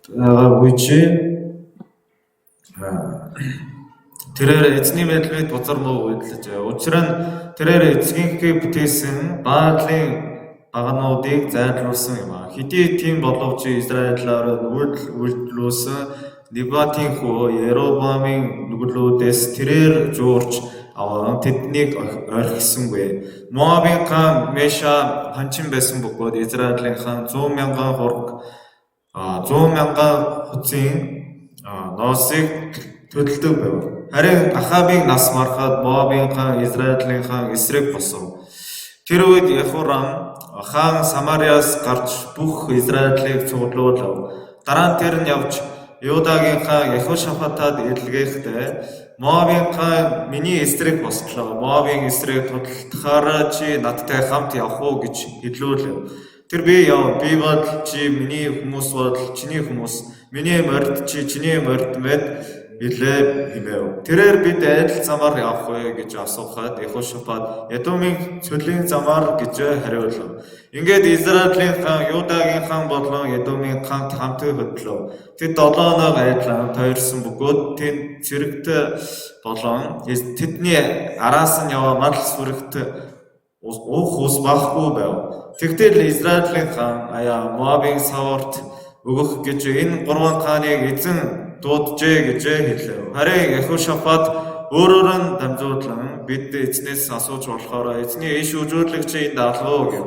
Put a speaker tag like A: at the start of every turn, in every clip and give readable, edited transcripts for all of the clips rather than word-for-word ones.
A: Байгаагүй чи тэрээр эзний мэдлэмэд бузар муу үйлдэж. Учир нь тэрээр эцгийнхээ бүтээсэн Баалийн багануудыг зайлуулсан юм а. Хэдий тийм боловч Израилаар үйлдэл үйлдэлүүлсэн Небатын хүү Яробамын нүглүүдээс тэрээр жуурч аван тэднийг орхисонгүй. Моабын хаан Меша ханчин байсан бөгөөд Израилийн хаан 100 мянган хург 100 мянган хуцын ноосыг төлдөг байв. Харин Ахабын нас барахад Моабын хаан Израилийн хаан эсрэг босов. Тэр үед Яхурам хаан Самариас гарч бүх Израилийг цуглуулав. Дараа нь тэр нь явж Юдагийн хаан Яхошафатад илгээхдээ Моабын хаан миний эсрэг бослоо. Моабын эсрэг тултахаар чи надтай хамт явах уу гэж хэлүүлэв. Тэр би яв, би бол чи миний хүмүүс бол чиний хүмүүс, миний морд чи чиний морд мэд билээ хэмээв. Тэрээр бид адил замаар явах вэ гэж асуухад Яхошафат Ядумын цөлийн замаар гэж хариулав. Ингээд Израилийн хаан, Юдагийн хаан болон Ядумын хаан хамт хөдлөв. Тэд 7 хоног айдлан тойрсон бөгөөд тэнд цэрэгт болон тэдний араас нь яваа мал сүрэгт уух ус байхгүй байв. Тэгтэл Израилийн хаан аяа Моабын саварт өгөх гэж энэ гурван хааныг эзэн дууджээ гэж хэлэв. Харин Яхошафат өөрөөр нь дамжуулан бид эзнээс асууж болохоор эзний иш үзүүлэгч энд алгав гэв.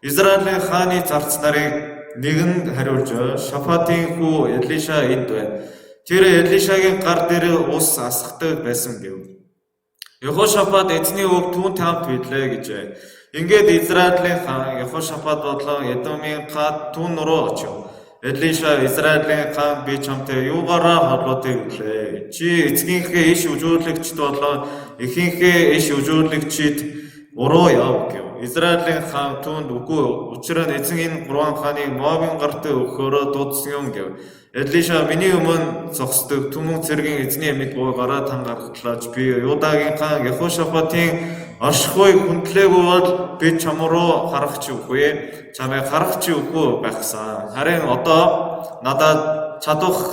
A: Израилийн хааны зарц нарыг нэгэн хариулж Шафатын хүү Элиша энд байна. Тэр Элишагийн гар дээр ус асгадаг байсан гэв. Яхошафат эзний үг түүнтэй хамт билээ гэжээ. Ингээд Израилийн хаан Яхошафат болон Эдомын хаан түүн рүү очив. Элиша Израилийн хаан би чамтай юугаараа холбоотой билээ? Чи эцгийнхээ иш үзүүлэгчд болон эхийнхээ иш үзүүлэгчид уруу яв гэв. Израилийн хаан түүнд үгүй учир нь эзэн энэ гурван хааныг Моабын гарт өгөхөөрөө дуудсан юм гэв. Элиша миний өмнө зогсдог түмэн цэргийн эзний амьд буугаараа тан гаргалаач би Юдагийн хаан Яхошафатын оршихуйг хүндлээгүй бол би чам руу харах ч үгүй, чамайг харах ч үгүй байхсан. Харин одоо надад чадвах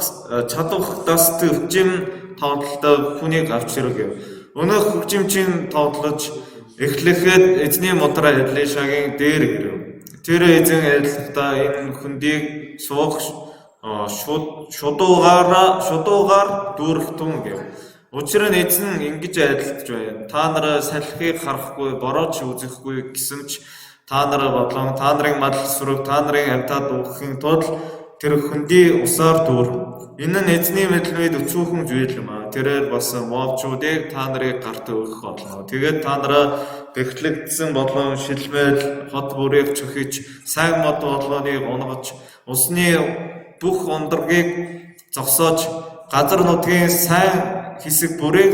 A: чадвахдас хөгжим тоглолтой хүнийг авч ирв гэв. Өнөөх хөгжимчин тоглож эхлэхэд эзний мудраа Элишагийн дээр ирэв. Тэр эзэн айлдахдаа энэ хөндийг суух шудуугаар дүүрэх тун гэв. Учир нь эзэн ингэж айлдаж байна. Та нар салхийг харахгүй, бороо ч үзэхгүй гэсэн ч та нар болон та нарын мал сүрэг, та нарын амьтад уухын тулд тэр хөндий усаар дүүрнэ. Энэ нь эзний мэдлэмэд өчүүхэн зүйл юм аа. Тэрээр бас моавчуудыг та нарыг гарт өгөх болно. Тэгээд та нараа бэхлэгдсэн болон шилмэл хот бүрийг чөхиж, сайн мод болгоныг унгаж, усны бүх ундрагыг зогсоож, газар нутгийн сайн хэсэг бүрийг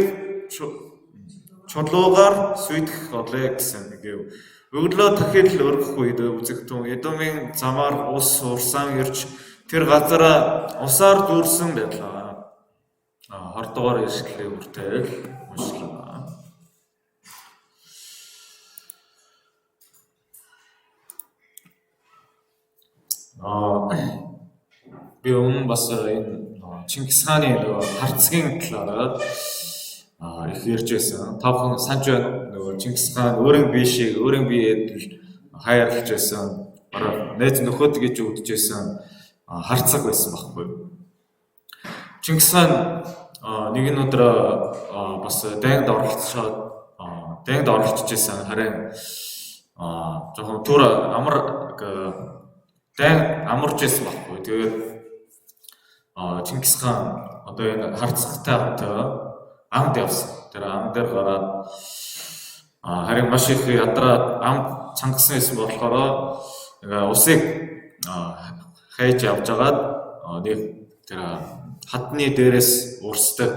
A: чулуугаар сүйтгэх болъё гэсэн гэв. Өглөө дахил өргөх үед үзэгтэн Эдомын замаар ус урсан ирж тэр газар усаар дүүрсэн байлаа. 20 дугаар ишлэгийг хүртэл уншлаа. Би өмнө бас энэ Чингис хааны нөгөө харцгийн талаар их ярьж байсан. Та бүхэн санаж байна уу? Нөгөө Чингис хаан өөрийн бие шиг өөрийн биеэд хайрлаж байсан. Бараг найз нөхөд гэж үдэж байсан харцаг байсан байхгүй юу? Чингис хаан нэгэн өдөр бас дайнд оролцоод дайнд оролцож байсан. Харин жоохон түр амар дайн амарч байсан байхгүй. Тэгээд Чингис хаан одоо энэ харцагтай хамт амд явсан. Тэр ам дээр гараад харин маш их ядраад ам цангасан байсан болохоор усыг хайж явж агаад нэг тэр хадны дээрээс урсдаг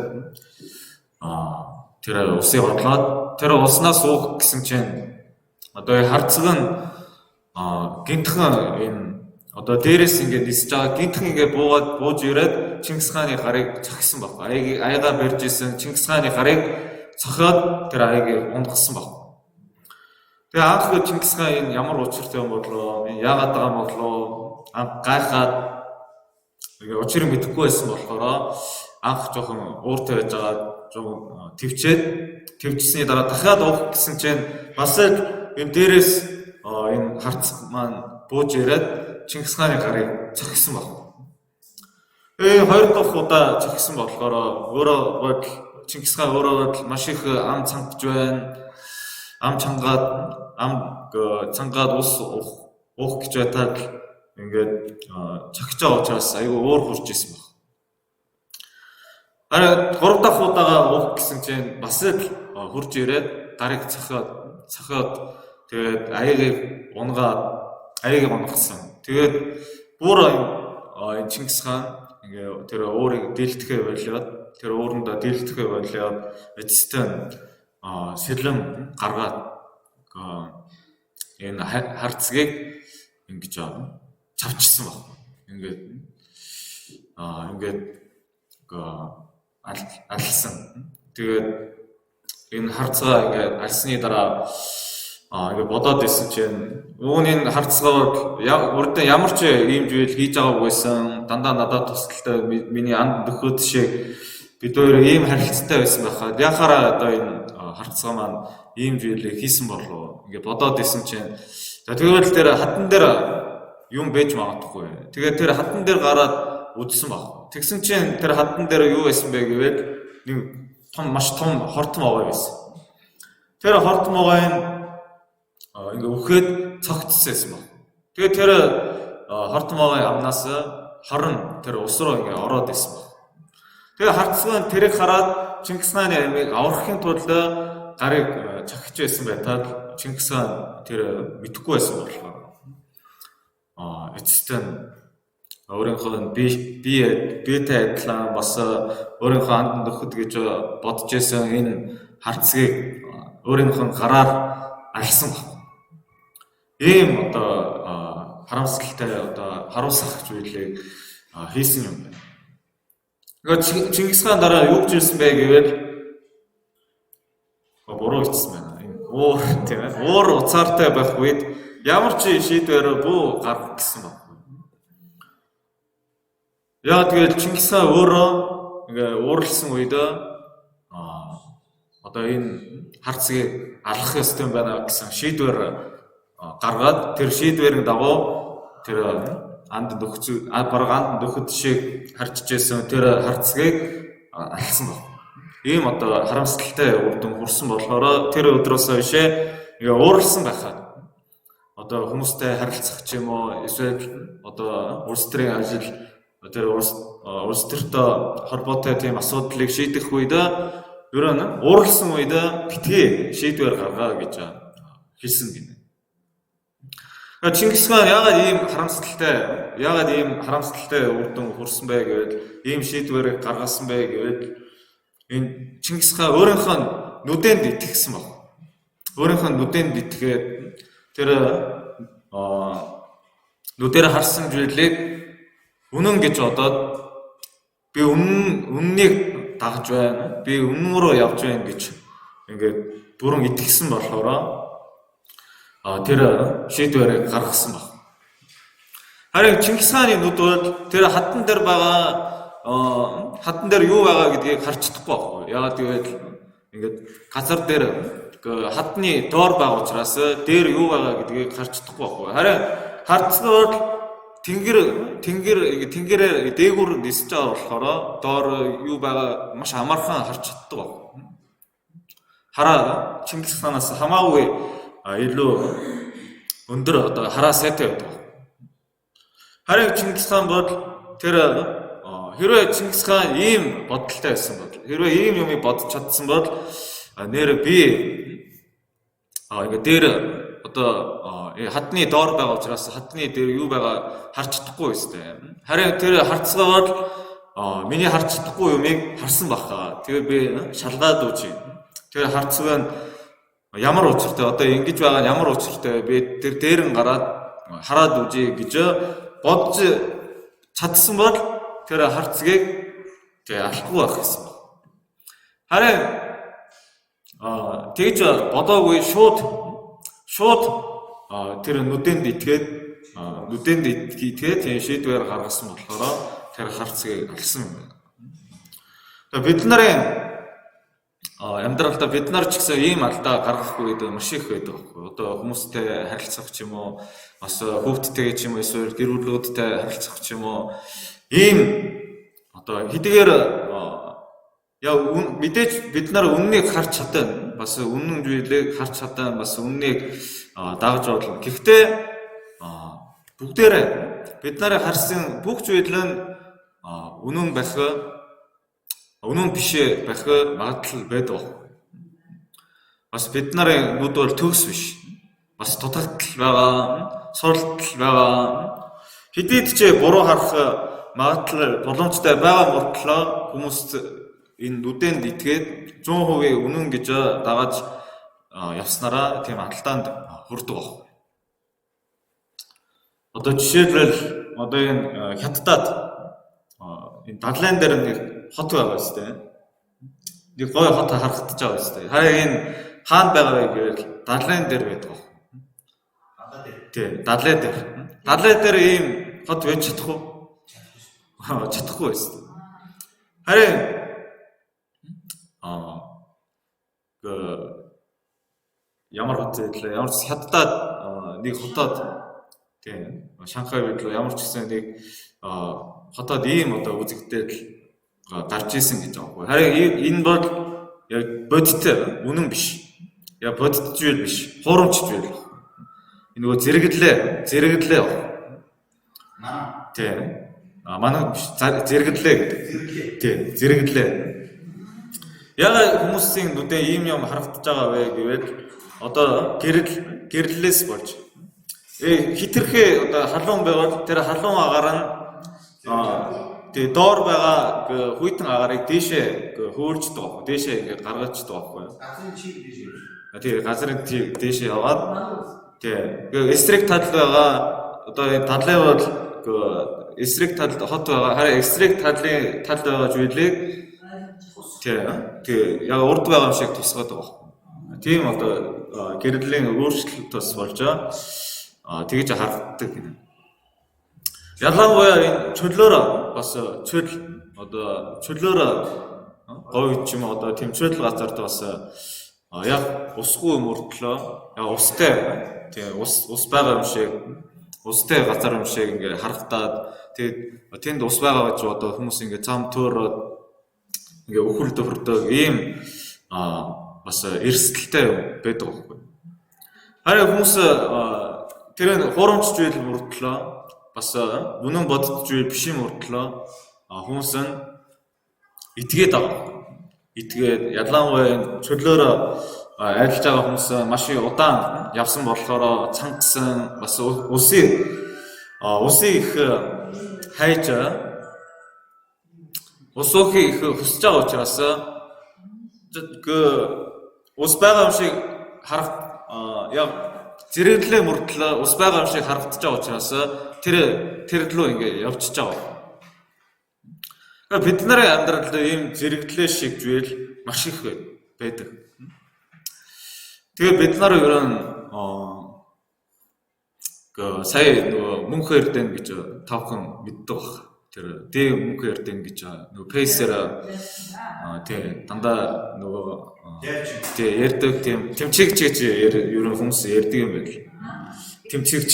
A: тэр усыг бодлоод тэр уснаас уух гэсэн чинь одоо харцаг нь гинтхэн энэ одоо дээрээс ингээд нисэж байгаа гинтхэн ингээд буугаад бууж ирээд Чингис хааны гарыг цохисон баг. Аяг аяга барьж исэн Чингис хааны гарыг цохиод тэр аягийг ундгасан баг. Тэгээ анх Чингис хаан энэ ямар учиртай юм болоо, энэ яагаад байгаа юм болоо анх гайхаад ингээ учрыг мэдэхгүй байсан болохоор анх жоохон ууртай байж байгаа жоохон төвчээд төвчсөний дараа дахиад уух гэсэн чинь бас л энэ дээрээс энэ харц маань бууж ирээд Чингис хааны гарыг цохисон баг. Хоёр дахь удаа цохисон болохоор өөрөө Чингис хаан өөрөө маш их ам цангаж байна. Ам чангаад ам цангаад ус уух гэж байтаад ингээд цохиж байгаа учраас айгүй уур хурж исэн баг. Харин 3 дахь удаага уух гэсэн чинь бас л хурж ирээд гарыг цохиод тэгээд аягийг унгаад аягийг унгасан. Тэгээд бүр энэ Чингис хаан ингээ тэр уурыг дийлдэхээ болиод тэр уурандаа дийлдэхээ болиод эцэст нь сэлэм гаргаад энэ харцгийг ингэж чавчсан баг. Ингээд ингээд алсан. Тэгээд энэ харцгаа ингээд алсны дараа ингээд бодоод исэн чинь үүний харцгааг урд нь ямар ч ийм зүйл хийж байгаагүй байсан. Дандаа надад тусалтай миний анд нөхөд шиг бид хоёр ийм харилцаатай байсан байхад яхаараа одоо энэ харцгаа маань ийм зүйлийг хийсэн болов ингээд бодоод исэн чинь за тэгвэл тэр хатан дээр юм байж магадгүй. Тэгээд тэр хатан дээр гараад үзсэн баг. Тэгсэн чинь тэр хатан дээр юу байсан бэ гэвэл нэг том маш том хортом овоо байсан. Тэр хортом овоо ингээ үхээд цогцсон байсан баг. Тэгээд тэр хортом овоон амнаас хорон тэр ус руу ингээ ороод исэн баг. Тэгээд харцсан тэрийг хараад Чингис хааны амийг аврахын тулд гарыг цохиж байсан байтал Чингис хаан тэр мэдэхгүй байсан болохоор эцэст нь өөрийнхөө биетэй адилхан бас өөрийнхөө анд нөхөд гэж бодож исэн энэ харцгийг өөрийнхөө гараар алсан баг. Ийм одоо харамсалтай одоо харуулсах зүйлийг хийсэн юм байна. Тэгээд Чингис хаан дараа юу гэж хэлсэн бэ гэвэл буруу хэлсэн байна. Энэ уур тийм ээ. Уур уцаартай байх үед ямар ч шийдвэр бүү гаргах гэсэн баг. Яа тэгэл Чингис хаан өөрөө ингээ уурлсан үед одоо энэ харцгийг алах ёстой юм байна гэсэн шийдвэр гаргаад тэр шийдвэрийн дагуу тэр анд нөхцөл бараг анд нөхөд шиг харж жисэн тэр харцгийг алсан баг. Ийм одоо харамсалтай үр дүн хүрсэн болохоор тэр өдрөөсөө бишээ ингээ уурлсан байхад одоо хүмүүстэй харилцах ч юм уу эсвэл одоо улс төрийн ажил тэр улс төртэй холбоотой тийм асуудлыг шийдэх үед ер нь уурлсан үед битгий шийдвэр гаргаа гэж хэлсэн гинэ. Чингис хаан яагаад ийм харамсалтай үр дүн хүрсэн бэ гэвэл ийм шийдвэрийг гаргасан бэ гэвэл энэ Чингис хаан өөрийнхөө нүдэнд итгэсэн баг. Өөрийнхөө нүдэнд итгээд тэр нүдээр харсан зүйлийг үнэн гэж бодоод би үннийг дагаж байна. Би үнэн рүү явж байна гэж ингээд бүрэн итгэсэн болохоор тэр шийдвэрийг гаргасан баг. Харин Чингис хааны нүд бол тэр хатан дээр байгаа хатан дээр юу байгаа гэдгийг харж чадахгүй байхгүй. Яагаад гэвэл ингээд газар дээр хатны доор байгаа учраас дээр юу байгаа гэдгийг харж чадахгүй байхгүй. Харин хардсан бол тэнгэрээр дээгүүр нисэж байгаа болохоор доор юу байгаа маш амархан харж чаддаг байхгүй. Хараа Чингис хаанаас хамаагүй илүү өндөр одоо хараа сайтай байдаг. Харин Чингис хаан бол тэр хэрвээ Чингис хаан ийм бодолтой байсан бол хэрвээ ийм юмыг бодож чадсан бол нэр би ингээ дээр одоо хадны доор байгаа учраас хадны дээр юу байгаа харж чадахгүй өстэй. Харин тэр харцгаа бол миний харж чадахгүй юмыг харсан баха. Тэгээ би шалгаад үжи. Тэр харцгаа нь ямар учиртай одоо ингэж байгаа нь ямар учиртай би тэр дээр нь гараад хараад үжи гэж бодож чадсан бол тэр харцгийг тэгээ алахгүй байх гэсэн. Харин тэгж бодоогүй шууд тэр нүдэнд итгээд тийм шийдвэр гаргасан болохоор тэр харцгийг алсан юм байна. Тэгээ бид нарын амьдралдаа бид нар ч гэсэн ийм алдаа гаргах үед маш их байдаг байхгүй. Одоо хүмүүстэй харилцах ч юм уу, бас хүүхдтэйгээ ч юм уу, эсвэл гэр бүлүүдтэй харилцах ч юм уу, ийм одоо хэдийгээр яа мэдээж бид нар үннийг харж чадна, бас үнэн зүйлийг харж чадна, бас үннийг дагаж болно. Гэхдээ бүгдээрээ бид нарын харсан бүх зүйл нь үнэн байх, үнэн биш байх магадлал байдаг. Бас бид нарын нүд бол төгс биш. Бас дутагдал байгаа, суралцал байгаа. Хэдийд ч буруу харах магадлал боломжтой байгаа мөртлөө хүмүүст энэ нүдэнд итгээд 100% үнэн гэж дагаж явснараа тийм алдаанд хүрдэг баг. Одоо жишээлбэл одоо энэ Хятадад энэ далайн дээр нэг хот байгаа үстэй. Нэг гоё хот харагдаж байгаа үстэй. Харин энэ хаана байгаа вэ гэвэл далайн дээр байдаг. Тий, далай дээр. Далай дээр ийм хот байж чадах уу? Чадахгүй үстэй. Харин ямар хот вэ? Ямар ч Хятадад нэг хотод тий, Шанхай байдлаа ямар ч гэсэн нэг хотод ийм одоо үзэгдэл гарч исэн гэж байгаа байхгүй. Харин энэ бол яг бодиттой үнэн биш. Яг бодит зүйл биш. Хуурамч зүйл. Энэ нөгөө зэрэглээ. Тий. Манай биш, зэрэглээ гэдэг. Тий, зэрэглээ. Яагаад хүмүүсийн нүдээ ийм юм харагдаж байгаа вэ гэвэл одоо гэрлээс болж хитрхээ одоо халуун байвал тэр халуун агаар нь тэгээ доор байгаа хүйтэн агаарыг дээшээ хөөрчдөг байхгүй, дээшээ ингээ гаргаждаг байхгүй.
B: Газрын чиг дээшээ.
A: Тэгээ газрын чиг дээшээ яваад тэгээ эсрэг талд байгаа одоо энэ талын бол эсрэг талд хот байгаа. Харин эсрэг талын талд байгаа зүйлийг тэгээ яг урд байгаа юм шиг тусгаад байгаа байхгүй. Тийм одоо гэрлийн өөрчлөлт бас болж тэгж харагддаг гэнэ. Ялангуяа энэ чөлөөр бас чөл одоо чөлөөр говь ч юм уу одоо тийм чөл газарт бас яг усгүй мөртлөө яг устай тийм ус байгаа юм шиг устай газар юм шиг ингээ харагдаад тэгээд тэнд ус байгаа гэж одоо хүмүүс ингээ зам төөрөөд ингээ өхөр дөхөрдөг ийм бас эрсдэлтэй байдаг байхгүй. Харин хүмүүс тэр нь хуурамч зүйл мөртлөө бас үнэн бодит зүйл биш юм мөртлөө хүмүүс нь итгээд байгаа. Итгээд ялангуяа чөлөөр айлж байгаа хүмүүс маш их удаан явсан болохоор цангасан бас усыг их хайж ус уухыг их хүсэж байгаа учраас ус байгаа юм шиг харах яг зэрэглээ мөртлөө ус байгаа юм шиг харагдаж байгаа учраас тэр лөө ингээ явчихж байгаа. Бид нарын амьдралд ийм зэрэглээ шиг зүйл маш их байдаг. Тэгээ бид нар ер нь сая нөгөө Мөнх Эрдэнэ гэж тавхан мэддэг баг. Тэр Д Мөнх Эрдэнэ гэж нөгөө фейсээр тий дандаа нөгөө тий ярьдаг тийм тэмцэгч гэж ер нь хүмүүс ярьдаг юм байл. Тэмцэгч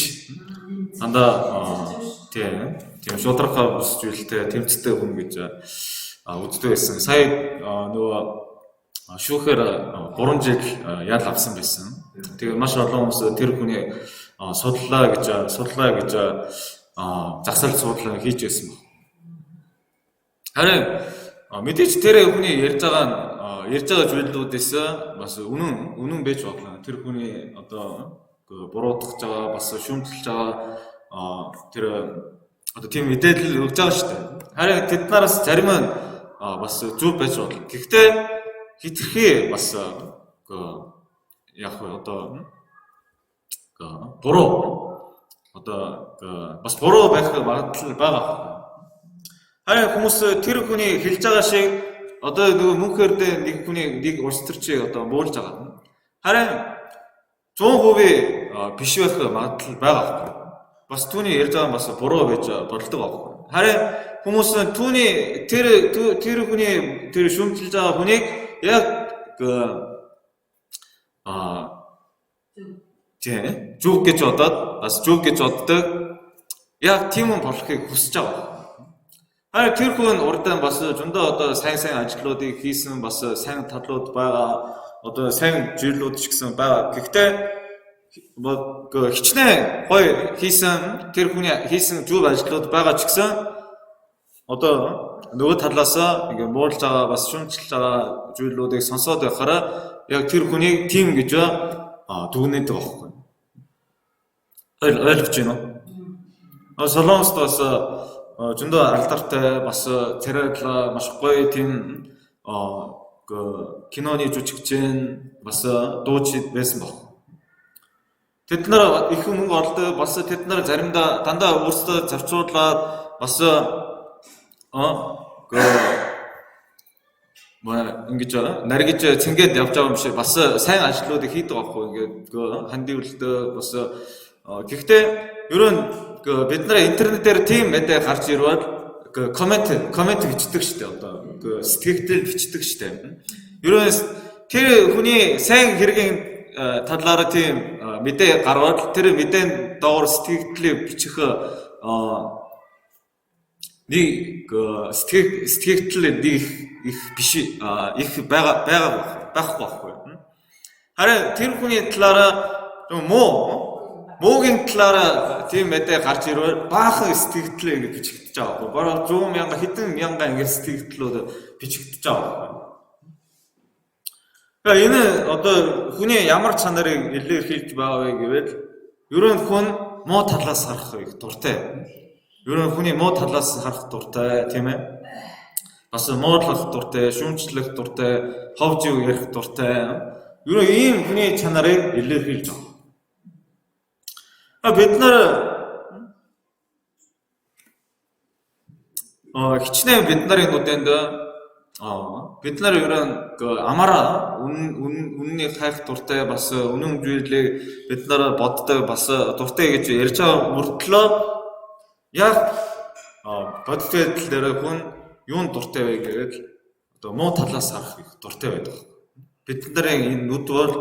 A: дандаа тий тийм шударга бус зүйлтэй тэмцдэг хүн гэж үздэг байсан. Сая нөгөө шүүхээр 3 жил ял авсан байсан. Тэгээ маш олон хүмүүс тэр хүний судлаа гэж засал судлаа хийж байсан баг. Харин мэдээж тэр хүний ярьж байгаа зүйлүүдээс бас үнэн байж бодлоо. Тэр хүний одоо буруутгах байгаа, бас шүүмжлэж байгаа тэр одоо тийм мэдээлэл өгж байгаа шүү дээ. Харин тэд нараас зарим нь бас зөв байж бодлоо. Гэхдээ хитрхи бас яг одоо буруу одоо бас буруу байх магадлал байгаа. Харин хүмүүс тэр хүний хэлж байгаа шиг одоо нөгөө Мөнх Эрдэнэ нэг хүний нэг улс төрчийг одоо муулж байгаа. Харин 100% биш байх магадлал байгаа. Бас түүний ярьж байгаа нь бас буруу байж болдог байхгүй. Харин Хүмүүс нь түүний тэр тэр хүний тэр шүүмжилж байгаа хүнийг яг тийм зүг гэж бодоод бас зүг гэж боддог. Яг тийм хүн болохыг хүсэж байгаа. Харин тэр хүн урдаа бас зөндөө одоо сайн сайн ажлуудыг хийсэн, бас сайн талууд байгаа, одоо сайн зүйлүүд ч гэсэн байгаа. Гэхдээ хичнээн гоё хийсэн тэр хүний хийсэн зөв ажлууд байгаа ч гэсэн одоо нөгөө талаасаа ингээ муулж байгаа, бас шүүмжилж байгаа зүйлүүдийг сонсоод байхаараа яг тэр хүнийг тийм гэж дүгнэдэг байхгүй. Ойлгож байна уу? Солонгост бас зөндөө алдартай, бас царайлаа маш гоё тийм киноны жүжигчин, бас дуучид байсан баг. Тэд нар их мөнгө олдог, бас тэд нар заримдаа дандаа өөрсдөө зарцуулаад бас ингэж наргиж цэнгээд явж байгаа юм шиг бас сайн ажлуудыг хийдэг байхгүй, ингээд хандивлдээ бас. Гэхдээ ерөө бид нар интернетээр тийм мэдээ гарч ирвэл коммент бичдэг штэ, одоо сэтгэгдэл бичдэг штэ. Ерөө тэр хүний сайн хэргийн талаараа тийм мэдээ гарвал тэр мэдээнд доогоор сэтгэгдлийг бичих нэг сэтгэгдэл нэг их биш, их байгаа байхгүй байхгүй. Харин тэр хүний талаараа муугийн талаараа тийм мэдээ гарч ирвэл баахан сэтгэгдлээ ингэж бичигдэж байгаа байхгүй. Бараг 100 мянга хэдэн мянган ингэж сэтгэгдлүүд бичигдэж байгаа байхгүй. Энэ одоо хүний ямар чанарыг илэрхийлж байгаа вэ гэвэл ерөн хүн муу талаас харах их дуртай. Ерөн хүний муу талаас харах дуртай, тийм ээ. Бас муурлах дуртай, шүүмжлэх дуртай, хов жив ярих дуртай. Ерөн ийм хүний чанарыг илэрхийлж байгаа. Бид нар хичнээн бид нарын нүдэнд бид нар ерөн амаараа үннийг хайх дуртай, бас үнэн зүйлийг бид нар боддог, бас дуртай гэж ярьж байгаа мөртлөө яг бодит байдал дээр хүн юунд дуртай вэ гэвэл одоо муу талаас харах их дуртай байдаг. Бид нарын энэ нүд бол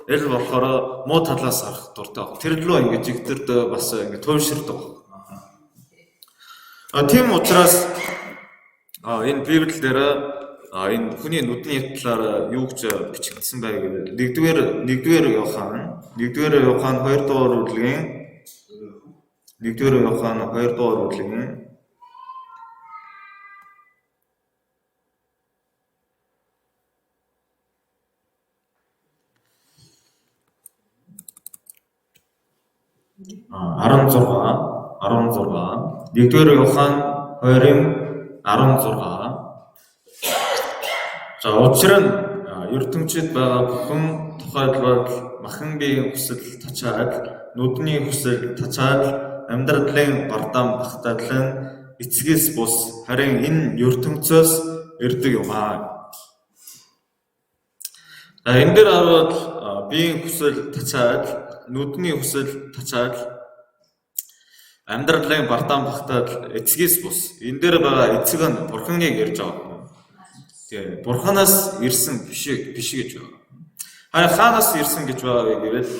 A: аль болохоор муу талаас харах дуртай баг. Тэр лөө ингэж игдэрд бас ингэ туйширдаг. Тийм учраас энэ Библи дээр энэ хүний нүдний талаар юу гэж бичигдсэн бай гэвэл нэгдүгээр Иохан, 1-р Иохан 2 дугаар бүлгийн 1-р Иохан 2 дугаар бүлгийн 16 1-р Иохан 2-ын 16. За учир нь ертөнцид байгаа бүхэн тухайлбал махан биеийн хүсэл тачаал, нүдний хүсэл тачаал, амьдралын бардам багтаал нь эцгээс бус харин энэ ертөнцөөс ирдэг юм аа. Энэ дээр харвал биеийн хүсэл тачаал, нүдний хүсэл тачаал, амьдралын бардам багтаал эцгээс бус. Энэ дээр байгаа эцэг нь Бурханыг ярьж байгаа. Тэгээ Бурханаас ирсэн биш гэж байгаа. Харин хаанаас ирсэн гэж байгаа вэ гэвэл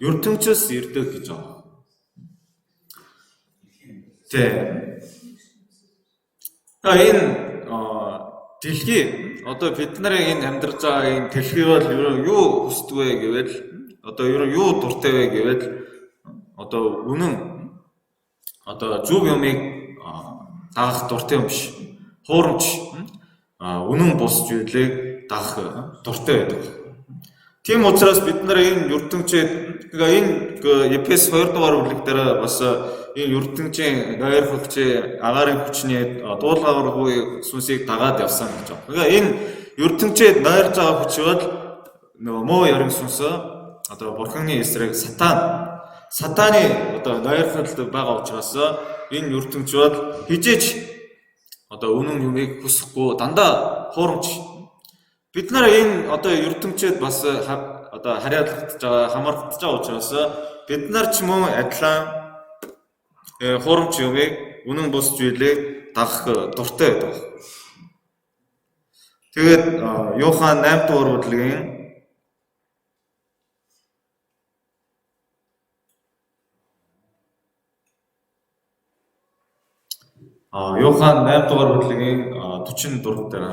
A: ертөнцөөс ирдэг гэж байгаа. Тэгээ энэ дэлхий одоо бид нарын энэ амьдарч байгаа энэ дэлхий бол ерөө юу хүсдэг вэ гэвэл одоо ерөө юу дуртай вэ гэвэл одоо үнэн одоо зөв юмыг дагах дуртай юм биш. Хуурамч үнэн бус зүйлийг дагах дуртай байдаг. Тийм учраас бид нар энэ ертөнцид энэ Ефес 2 дугаар бүлэг дээр бас энэ ертөнцийн нойрхогч агаарын хүчний дуулгаваргүй сүнсийг дагаад явсан гэж байна. Тэгэхээр энэ ертөнцид нойрж байгаа хүч бол нөгөө муу ёрын сүнс одоо Бурханы эсрэг сатаны одоо нойрхолд байгаа учраас энэ ертөнц бол хижээж одоо үнэн юмыг хүсэхгүй дандаа хуурамч. Бид нар энэ одоо ертөнцид бас одоо харьяалагдж байгаа, хамаарагдж байгаа учраас бид нар ч мөн адилхан хуурамч юмыг үнэн бус зүйлийг дагах дуртай байдаг. Тэгээд Йохан 8 дугаар бүлгийн Йохан 8 дугаар бүлгийн 44 дээр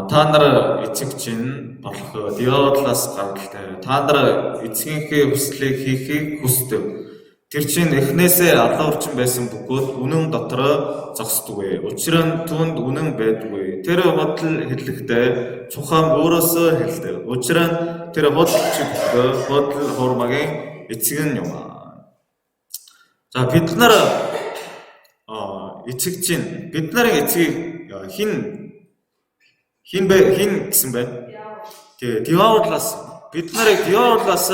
A: та нар эцэг чинь болох диаволоос гаралтай. Та нар эцгийнхээ хүслийг хийхийг хүсдэг. Тэр чинь эхнээсээ алуурчин байсан бөгөөд үнэн дотор зогсдоггүй. Учир нь түүнд үнэн байдаггүй. Тэр худал хэлэхдээ цухам өөрөөсөө хэлдэг. Учир нь тэр худалч бөгөөд худал хуурмагийн эцэг нь юм. За бид нар эцэг чинь бид нарын эцгийг хэн бэ, хэн гэсэн бэ? Тэгээ диаволоос, бид нарыг диаволоос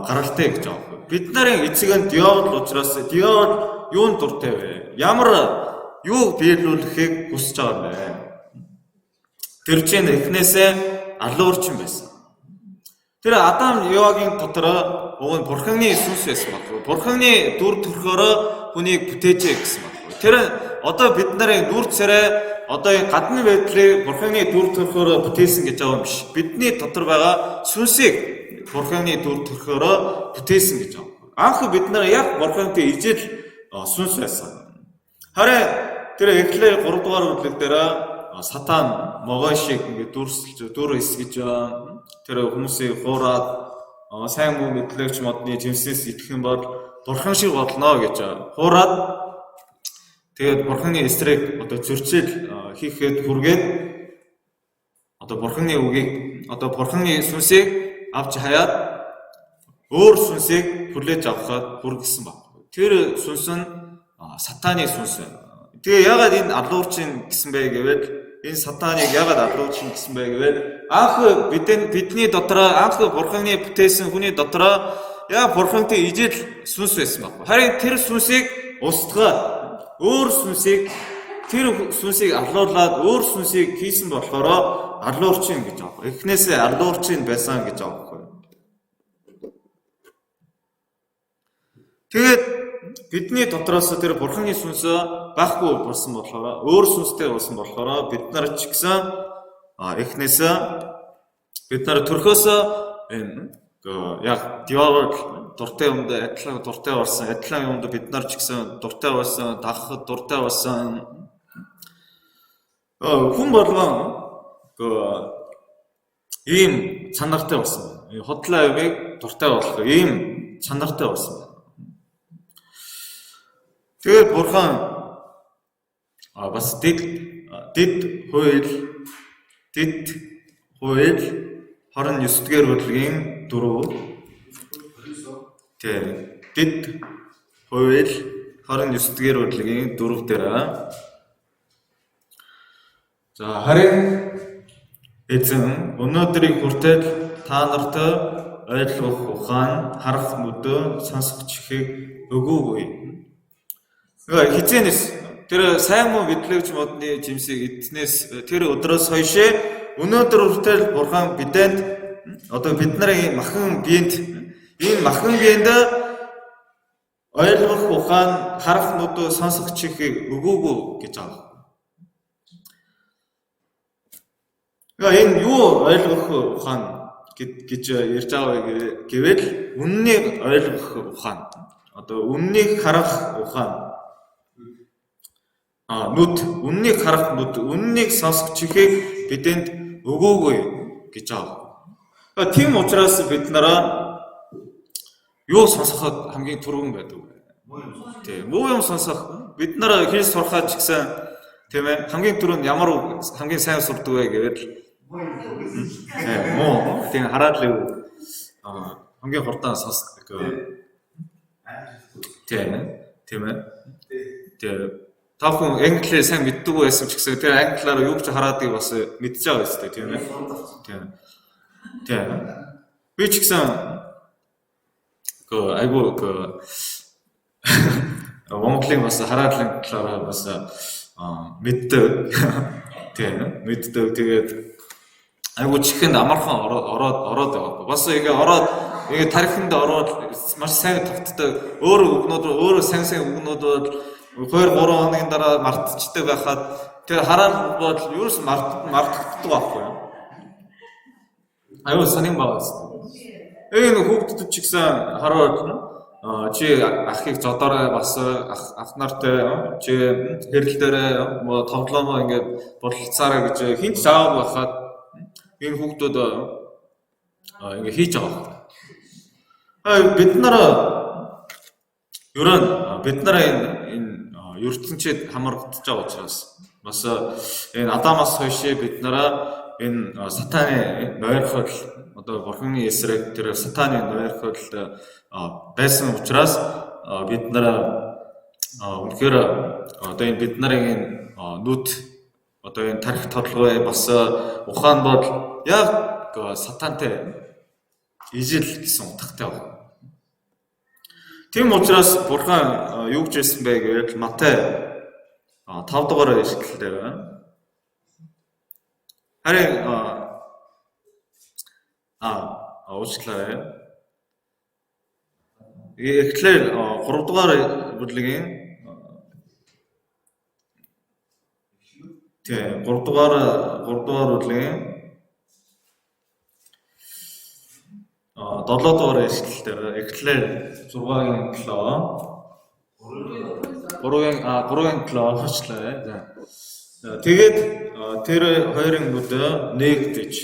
A: гаралтай гэж байгаа юм. Бид нарын эцэг нь диавол учраас диавол юунд дуртай вэ? Ямар юу биелүүлэхийг хүсэж байгаа юм бэ? Тэр чинь эхнээсээ алуурчин байсан. Тэр Адам Евагийн дотор уг нь Бурханы сүнс байсан байхгүй. Бурханы дүр төрхөөрөө хүнийг бүтээжээ гэсэн байхгүй. Тэр одоо бид нарын нүр царай одоо энэ гадны байдлыг Бурханы дүр төрхөөрөө бүтээсэн гэж байгаа юм биш. Бидний дотор байгаа сүнсийг Бурханы дүр төрхөөрөө бүтээсэн гэж байгаа. Анх бид нар яг Бурхантай ижил сүнс байсан. Харин тэр Эхлэл 3 дугаар бүлэг дээр сатан могой шиг ингээд дүрсэлж дүр эсгэж тэр хүмүүсийг хуураад сайн муу мэдлэгч модны жимсээс идэх юм бол бурхан шиг болно гэж хуураад тэгээд бурханы эсрэг одоо зөрчил хийхэд хүргээд одоо бурханы үгийг одоо бурханы сүнсийг авч хаяад өөр сүнсийг хүлээж авахад хүргэсэн баг. Тэр сүнс нь сатаны сүнс. Тэгээ ягаад энэ алуурчин гэсэн бэ гэвэл энэ сатаныг ягаад алуурчин гэсэн бэ гэвэл анх бидний дотор анх бурханы бүтээсэн хүний дотор яг бурхантай ижил сүнс байсан баг. Харин тэр сүнсийг устгаад өөр сүнсийг тэр сүнсийг алуулаад өөр сүнсийг хийсэн болохоор алуурчин гэж байгаа. Эхнээсээ алуурчин байсан гэж байгаа байхгүй. Тэгээд бидний дотроос тэр бурханы сүнс байхгүй болсон болохоор өөр сүнстэй болсон болохоор бид нар ч гэсэн эхнээсээ бид нар төрхөөсөө энэ яг диавол дуртай юмд адилхан дуртай болсон, адилхан юмд бид нар ч гэсэн дуртай болсон, дагахад дуртай болсон. Хүн болгон ийм чанартай болсон. Худлаа юмыг дуртай болох ийм чанартай болсон. Тэгээд бурхан бас дэд хууль 29 дугаар бүлгийн 4. Тэ дэд хууль 29 дугаар бүлгийн 4 дээр за харин эзэн өнөөдрийг хүртэл та нарт ойлгох ухаан, харах нүдөө, сонсох чихийг өгөөгүй. Хизээнээс тэр сайн муу мэдлэгч модны жимсийг эднээс тэр өдрөөс хойш өнөөдөр хүртэл бурхан бидэнд одоо бид нарын махан биед энэ махан биед ойлгох ухаан, харах нүдөө, сонсох чихийг өгөөгүй гэж байгаа. Энэ юу ойлгох ухаан гэж ярьж байгаа вэ гэвэл үннийг ойлгох ухаан, одоо үннийг харах ухаан, нүд, үннийг харах нүд, үннийг сонсох чихийг бидэнд өгөөгүй гэж байгаа. Тийм учраас бид нараа юу сонсоход хамгийн түрүүн байдаг вэ? Тийм, муу юм сонсох. Бид нар хэл сурахад ч гэсэн тийм хамгийн түрүүнд ямар хамгийн сайн сурдаг вэ гэвэл тийм муу. Тийм хараад л хамгийн хурдан сонсдог. Тийм, тийм ээ. Тийм. Та бүхэн англиар сайн мэддэггүй байсан ч гэсэн тэр англиар юу гэж хараадгийг бас мэдж байгаа биз дээ, тийм ээ. Тийм. Тийм. Би ч гэсэн айгүй Монголын бас хараадлын талаараа бас мэддэг. Тийм, мэддэг. Тэгээд айгүй чихэнд амархан ороод байгаа. Бас ингээ ороод Ингээ тархинд ороод маш сайн тогтдог. Өөр үгнүүд өөрөө сайн сайн үгнүүд бол 2 3 хоногийн дараа мартчихдаг байхад тэр хараад бол ерөөс мартагддаг байхгүй юу? Аюу сонин байгаа юм. Энэ хүүхдүүд ч гэсэн хараад чи ахыг зодоорой бас ах нартай чи хэрэл дээрээ тоглоомоо ингээд бололцоорой гэж хинт заавал байхад энэ хүүхдүүд ингээ хийж байгаа. Бид нар ер нь бид нар энэ ертөнцид хамрагдаж байгаа учраас бас энэ Адамаас хойш бид нараа энэ сатаны нойрхол одоо бурхны эсрэг тэр сатаны нойрхолд байсан учраас бид нар үнэхээр одоо энэ бид нарын энэ нүд одоо энэ тархи толгой бас ухаан бол яг сатантай ижил гэсэн утгатай байна. Тийм учраас бурхан юу гэж хэлсэн бэ гэвэл Матай 5 дугаар ишлэл дээр байна. Харин уучлаарай. Тэгэхээр 3 дугаар бүлгийн 3 дугаар бүлгийн 7 дугаар ишлэл дээр эхлэл 6-гийн 7 3-гийн 7 уучлаарай. За. Тэгээд тэр хоёрын нүд нээгдэж.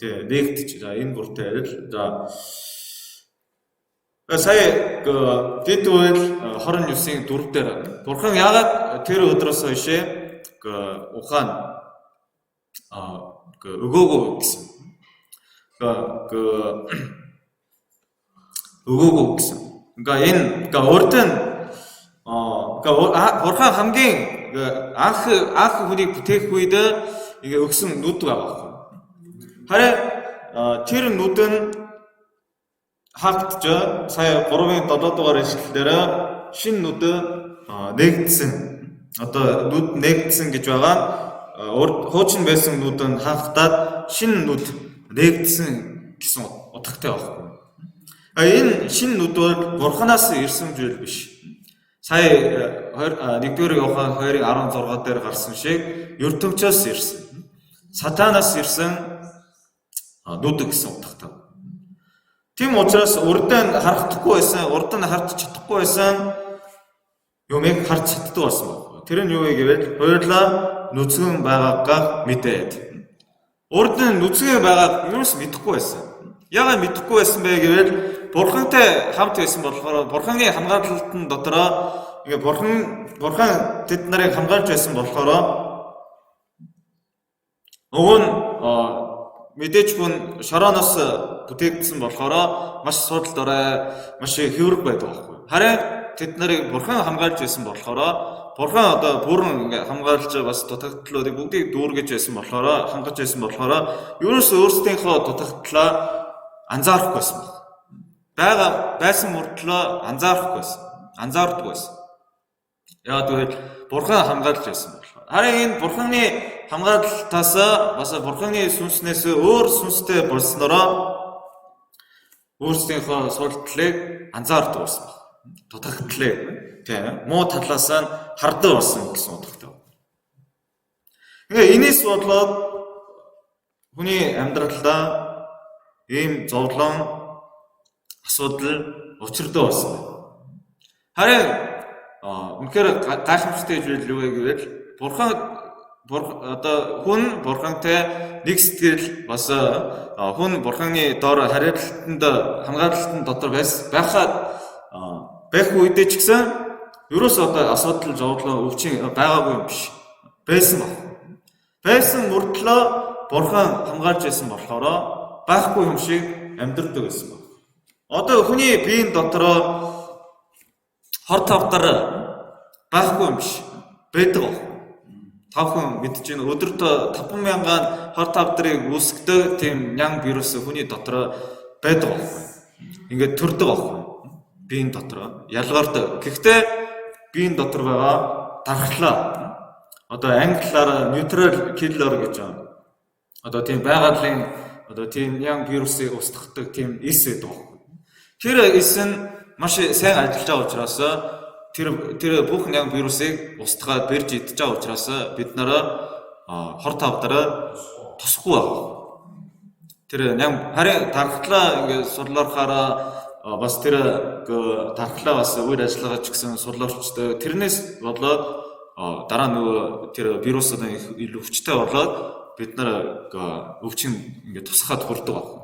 A: Нээгдэж. За энэ бүртэл. За сая дэд үйл 29-ийн 4 дээр бурхан яагаад тэр өдрөөс хойш ухаан өгөөгүй гэсэн. Өгөөгүй гэсэн. 그러니까 энэ урд нь 그러니까 бурхан хамгийн анх хүнийг бүтээх үед ингээ өгсөн нүд байгаа байхгүй. Харин тэр нүд нь хаагдж сая 3-ын 7 дугаар ишлэл дээр шинэ нүд нээгдсэн. Одоо нүд нээгдсэн гэж байгаа нь хуучин байсан нүд нь хаагдаад шинэ нүд нээгдсэн гэсэн утгатай байхгүй. Энэ шинэ нүд бол бурханаас ирсэн зүйл биш. Сая 1-р Иохан 2:16 дээр гарсан шиг ертөнцөөс ирсэн. Сатанаас ирсэн нүд гэсэн утгатай. Тийм учраас урд нь харагдахгүй байсан, урд нь харж чадахгүй байсан юмыг харж чаддаг болсон байна. Тэр нь юу вэ гэвэл хоёулаа нүцгэн байгаагаа мэдээд. Урд нь нүцгэн байгааг юус мэдэхгүй байсан. Яагаад мэдэхгүй байсан бэ гэвэл бурхантай хамт байсан болохоор бурханы хамгаалалтын дотроо ингээ бурхан тэд нарыг хамгаалж байсан болохоор уг нь мэдээж хүн шорооноос бүтээгдсэн болохоор маш суудал дорой, маш хэврэг байдаг байхгүй. Харин тэд нарыг бурхан хамгаалж байсан болохоор бурхан одоо бүрэн ингээ хамгаалж бас дутагдлуудыг бүгдийг дүүргэж байсан болохоор хангаж байсан болохоор ерөөсөө өөрсдийнхөө дутагдлаа анзаарахгүй байсан баг. Байсан мөртлөө анзаарахгүй байсан. Анзаардаг байсан. Яг гэвэл бурхан хамгаалж байсан болохоор. Харин энэ бурханы хамгаалалтаас бас бурханы сүнснээс өөр сүнстэй болсноороо өөрсдийнхөө суултлыг анзаардаг байсан баг. Дутагдлыг тийм муу талаас нь хардаг болсон гэсэн утгатай. Тэгээ энэс болоод хүний амьдралдаа ийм зовлон асуудал учирдаг болсон байна. Харин үнэхээр гайхамшигтай зүйл юу вэ гэвэл бурхан одоо хүн бурхантай нэг сэтгэл бас хүн бурханы доор хариуцалтанд хамгаалалтанд дотор байхад байх үедээ ч гэсэн ерөөс одоо асуудал зовлон өвчин байгаагүй юм биш. Байсан баг. Байсан мөртлөө бурхан хамгаалж байсан болохоор байхгүй юм шиг амьдардаг байсан баг. Одоо хүний биеийн дотроо хор тавдар байхгүй юм биш. Байдаг баг. Та бүхэн мэдэж байна. Өдөрт 5,000 хор тавдрыг үүсгэдэг тийм нян вирус хүний дотроо байдаг байхгүй. Ингээд төрдөг байхгүй. Биеийн дотроо ялгардаг. Гэхдээ биеийн дотор байгаа дархлаа одоо англиар neutral killer гэж байна. Одоо тийм байгалийн одоо тийм нян вирусыг устгадаг тийм эс байдаг байхгүй. Тэр эс нь маш сайн ажиллаж байгаа учраас тэр бүх нян вирусыг устгаад бэрж идэж байгаа учраас бид нараа хор тавдраа тосхгүй байна. Тэр нян харин тархлаа ингээд сурлаарахаараа бас тэр тархлаа бас үйл ажиллагаа ч гэсэн сурлаарчдаг. Тэрнээс болоод дараа нөгөө тэр вирус одоо илүү хүчтэй болоод бид нар өвчин ингээд тусахад хүрдэг байна.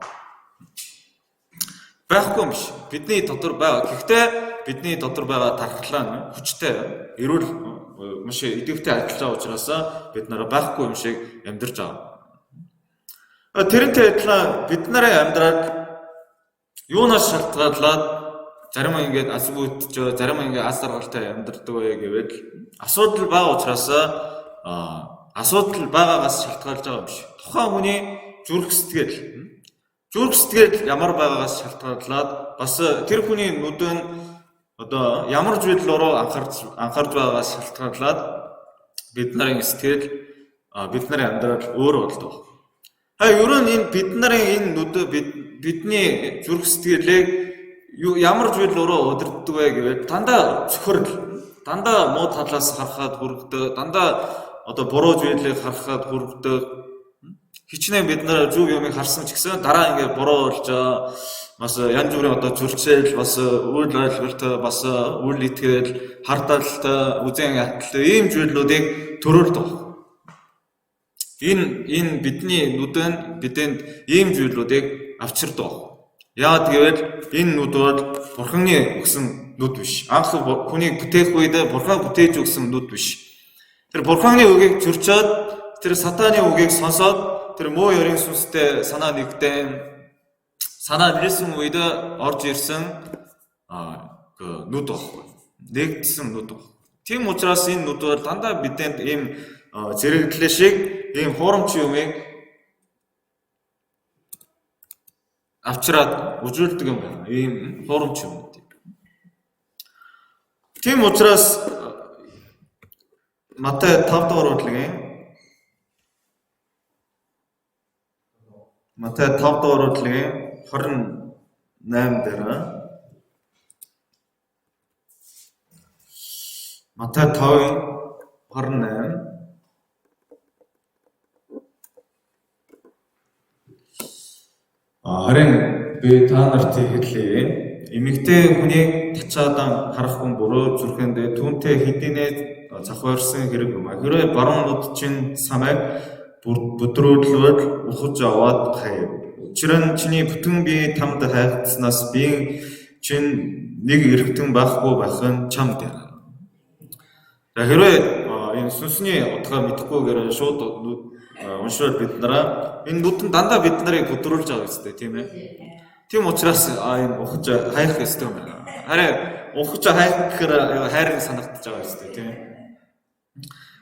A: Байхгүй юм биш. Бидний дотор байгаа. Гэхдээ бидний дотор байгаа тархлаа нь хүчтэй, эрүүл, маш идэвхтэй ажиллаж байгаа учраас бид нараа байхгүй юм шиг амьдарч байгаа. Тэрнтэй адилхан бид нарын амьдрал юунаас шалтгаалаад зарим ингээд аз бүтж, зарим ингээд аз жаргалтай амьдардаг вэ гэвэл асуудал байгаа учраас асуудал байгаагаас шалтгаалж байгаа юм биш. Тухайн хүний зүрх сэтгэл ямар байгаагаас шалтгаалаад бас тэр хүний нүд нь одоо ямар зүйл рүү анхаарч байгаагаас шалтгаалаад бид нарын сэтгэл, бид нарын амьдрал өөр болдог. Ер нь энэ бид нарын энэ нүд бидний зүрх сэтгэлийг ямар зүйл рүү удирддаг вэ гэвэл дандаа цөхрөл, дандаа муу талаас харахад хүргэдэг, дандаа одоо буруу зүйлийг харахад хүргэдэг. Хичнээн бид нар зөв юмыг харсан ч гэсэн дараа ингээд буруу болж бас янз бүрийн одоо зөрчил, бас үйл ойлголт, бас үйл итгэл, хардалт, үзэн ятал ийм зүйлүүдийг төрүүлдэг. Энэ бидний нүд нь бидэнд ийм зүйлүүдийг авчирдаг. Яагаад гэвэл энэ нүд бол Бурханы өгсөн нүд биш. Анх хүнийг бүтээх үед Бурхан бүтээж өгсөн нүд биш. Тэр Бурханы үгийг зөрчөөд, тэр сатааны үгийг сонсоод, тэр муу ёрийн сүнстэй санаа нэгдэн, санаа нэрсэн үед орж ирсэн нүд байхгүй. Нэгдсэн нүд байхгүй. Тийм учраас энэ нүд бол дандаа бидэнд ийм зэрэгдлээ шиг ийм хуурамч юмыг авчираад үзүүлдэг юм байна. Ийм хуурамч юм. Тийм учраас Матай 5 дугаар бүлгийн Матай 5 дугаар бүлгийн 28 дээр Матай 5:28 Харин би та нарт хэлье. Эмэгтэй хүнийг тачаадан харах хүн буруу зүрхэндээ түүнтэй хэдийнэ завхаарсан хэрэг юм. Хэрвээ баруун нүд чинь самайг бүдрүүлвэл ухаж аваад хаяв. Учир нь чиний бүтэн бие тамд хайгдсанаас биеийн чинь нэг эргэтэн байхгүй байх нь чамд байна. За хэрвээ энэ сүнсний утгаа мэдэхгүйгээр шууд уншвал бид нараа энэ нүд нь дандаа бид нарыг бүдрүүлж байгаа үстэй, тийм ээ. Тийм учраас энэ ухаж хайх ёстой юм байна. Харин ухаж хайх гэхээр хайрын санагдаж байгаа үстэй, тийм ээ.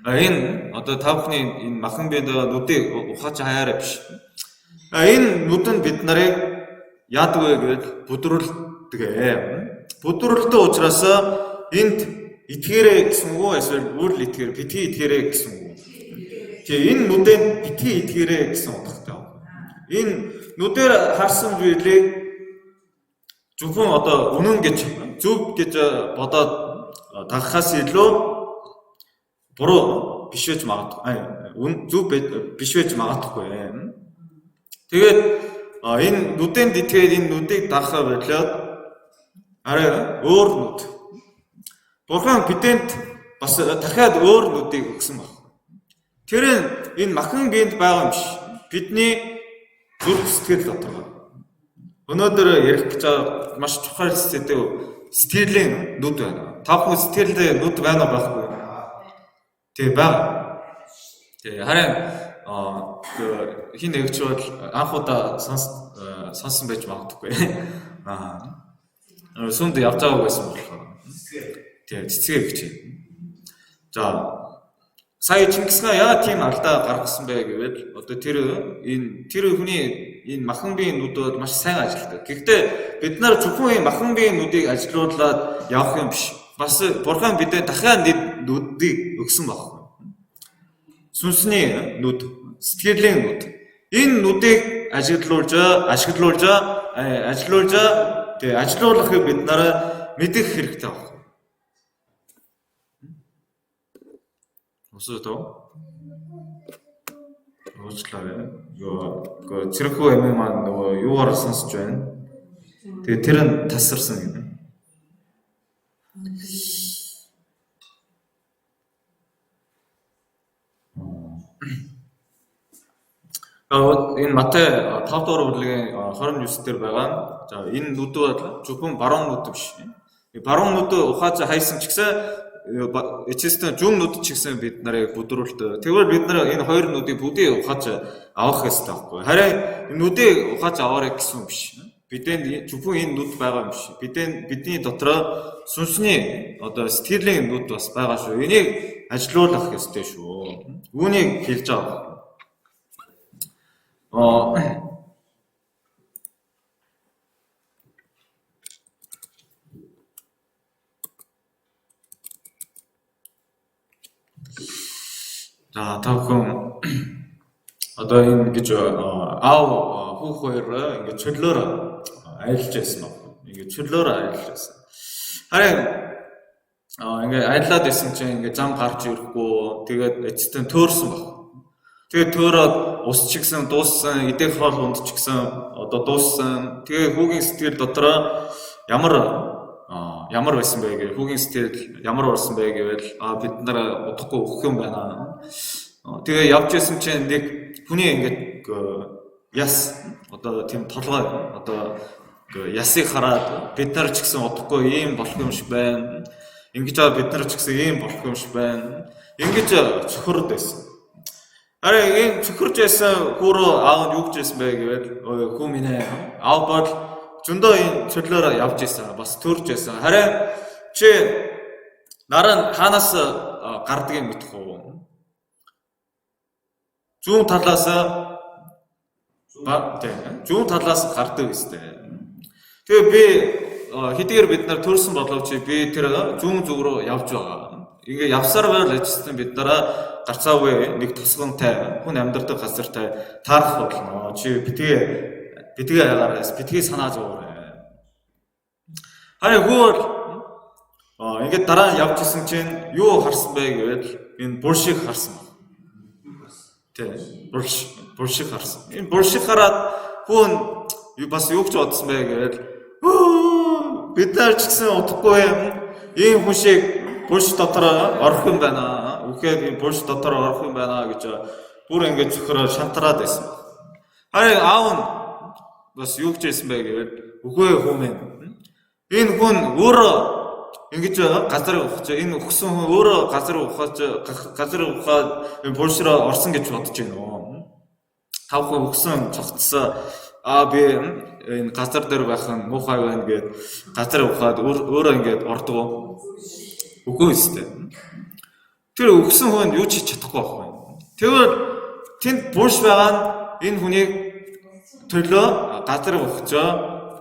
A: Энэ одоо та бүхний энэ махан биед байгаа нүдийг ухаж хаяарай биш. Энэ нүд нь бид нарыг яадаг вэ гэвэл бүдрүүлдэг. Бүдрүүлдэг учраас энд итгээрэй гэсэн үг эсвэл үр итгээр, битгий итгээрэй гэсэн үг. Тэгээ энэ нүдэнд битгий итгээрэй гэсэн утгатай. Энэ нүдээр харсан зүйлийг зөвхөн одоо үнэн гэж, зөв гэж бодоод дагахаас илүү буруу биш байж магадгүй. Зөв биш байж магадгүй. Тэгээд энэ нүдэнд итгээд энэ нүдийг дагахаа болиод арай өөр нүд. Бурхан бидэнд бас дахиад өөр нүдийг өгсөн баг. Тэр нь энэ махан биед байгаа юм биш. Бидний зүрх сэтгэл дотор байна. Өнөөдөр ярих гэж байгаа маш чухал сэдэв сэтгэлийн нүд байна. Та бүхэн сэтгэлдээ нүд байна уу байхгүй? Тий, байгаа. Тий, харин хин нэгч бол анх удаа сонсон байж магадгүй. Сүмд явж байгааг байсан болохоор. Тий, цэцгээ гэж. За сая Чингис хаан яа тийм алдаа гаргасан бэ гэвэл одоо тэр хүний энэ махан биеийн нүд бол маш сайн ажилладаг. Гэхдээ бид нар зөвхөн энэ махан биеийн нүдийг ажилуулад явах юм биш. Бас Бурхан бидэнд дахиад нэг нүдийг өгсөн байхгүй. Сүнсний нүд, сэтгэлийн нүд. Энэ нүдийг ажиглуулж ашиглуулж ажиллуулж тэгээ ажилуулахыг бид нараа мэдэх хэрэгтэй байна. Усуу уучлаарай. Юу цэрхүү эмээ маань нөгөө юугаар сонсож байна. Тэгээ тэр нь тасарсан гэнэ. Энэ Матай 5 дугаар бүлгийн 29 дээр байгаа. За энэ нүд бол зөвхөн баруун нүд биш. Баруун нүд ухааж хайсан ч гэсэн эцэстэн зүүн нүд ч гэсэн бид нарыг бүдрүүлдэг. Тэгвэл бид нар энэ хоёр нүдийг бүгдийг ухааж авах ёстой байхгүй. Харин нүдийг ухааж аваарай гэсэн юм биш. Бидэнд зөвхөн энэ нүд байгаа юм биш. Бидний дотроо сүнсний одоо сэтгэлийн нүд бас байгаа шүү. Энийг ажилуулах ёстой шүү. Үүнийг хэлж байгаа. За та бүхэн одоо энэ гэж аав хүүх хоёр ингээд чөлөөр аялж байсан баг. Ингээд чөлөөр аялж байсан. Харин ингээд аялаад байсан чинь ингээд зам гарч ирэхгүй тэгээд эцэстэн төөрсөн баг. Тэгээд төөрөөд ус ч гэсэн дууссан, идэх хоол унд ч гэсэн одоо дууссан. Тэгээ хүүгийн сэтгэл дотроо ямар байсан бэ гэвэл хүүгийн сэтгэл ямар болсон бэ гэвэл бид нар удахгүй өгөх юм байна. Тэгээ явж исэн чинь нэг хүний ингээд яс одоо тийм толгой одоо ясыг хараад бид нар ч гэсэн удахгүй ийм болох юм шиг байна. Ингэж бид нар ч гэсэн ийм болох юм шиг байна. Ингэж цохирд байсан. Харин энэ цохирж байсан хүүрөө аав нь юу гэж байсан бэ гэвэл хүү минь ээ аав бол зөндөө энэ чөлөөрөө явж исэн, бас төрж исэн. Харин чи нараа хаанаас гардгийг мэдэх үү? Зүүн талаас зүүн талаас гардаг өстэй. Тэгээ би хэдийгээр бид нар төрсэн боловч би тэр зүүн зүг рүү явж байгаа. Ингээ явсаар байвал ажилтан бид нараа гарцаагүй нэг тосгонтай хүн амьдардаг газартай таарах болно. Чи битгий аягараас битгий санаа зовоорой. Харин хүү бол ингээд дараа нь явж исэн чинь юу харсан бэ гэвэл энэ булшийг харсан байна. Тэ, булшийг харсан. Энэ булшийг хараад хүү нь бас юу гэж бодсон бэ гэвэл бид нар ч гэсэн удахгүй юм ийм хүн шиг булш дотор орох юм байна. Үхээр энэ булш дотор орох юм байна гэж бүр ингээд цохороо шантраад байсан. Харин аав нь бас юу гэж хэлсэн бэ гэвэл үгүй хүү минь. Энэ хүн өөрөө ингэж газар ухаж энэ өгсөн хүн өөрөө газар ухаж газар ухаад булш руу орсон гэж бодож байна уу? Та бүхэн өгсөн цогцсон би энэ газар дээр байх нь муухай байна гэд газар ухаад өөрөө ингэж ордог. Үгүй өстэй. Тэр өгсөн хүн юу ч хийж чадахгүй байхгүй. Тэгвэл тэнд булш байгаа нь энэ хүнийг төлөө газар ухажаа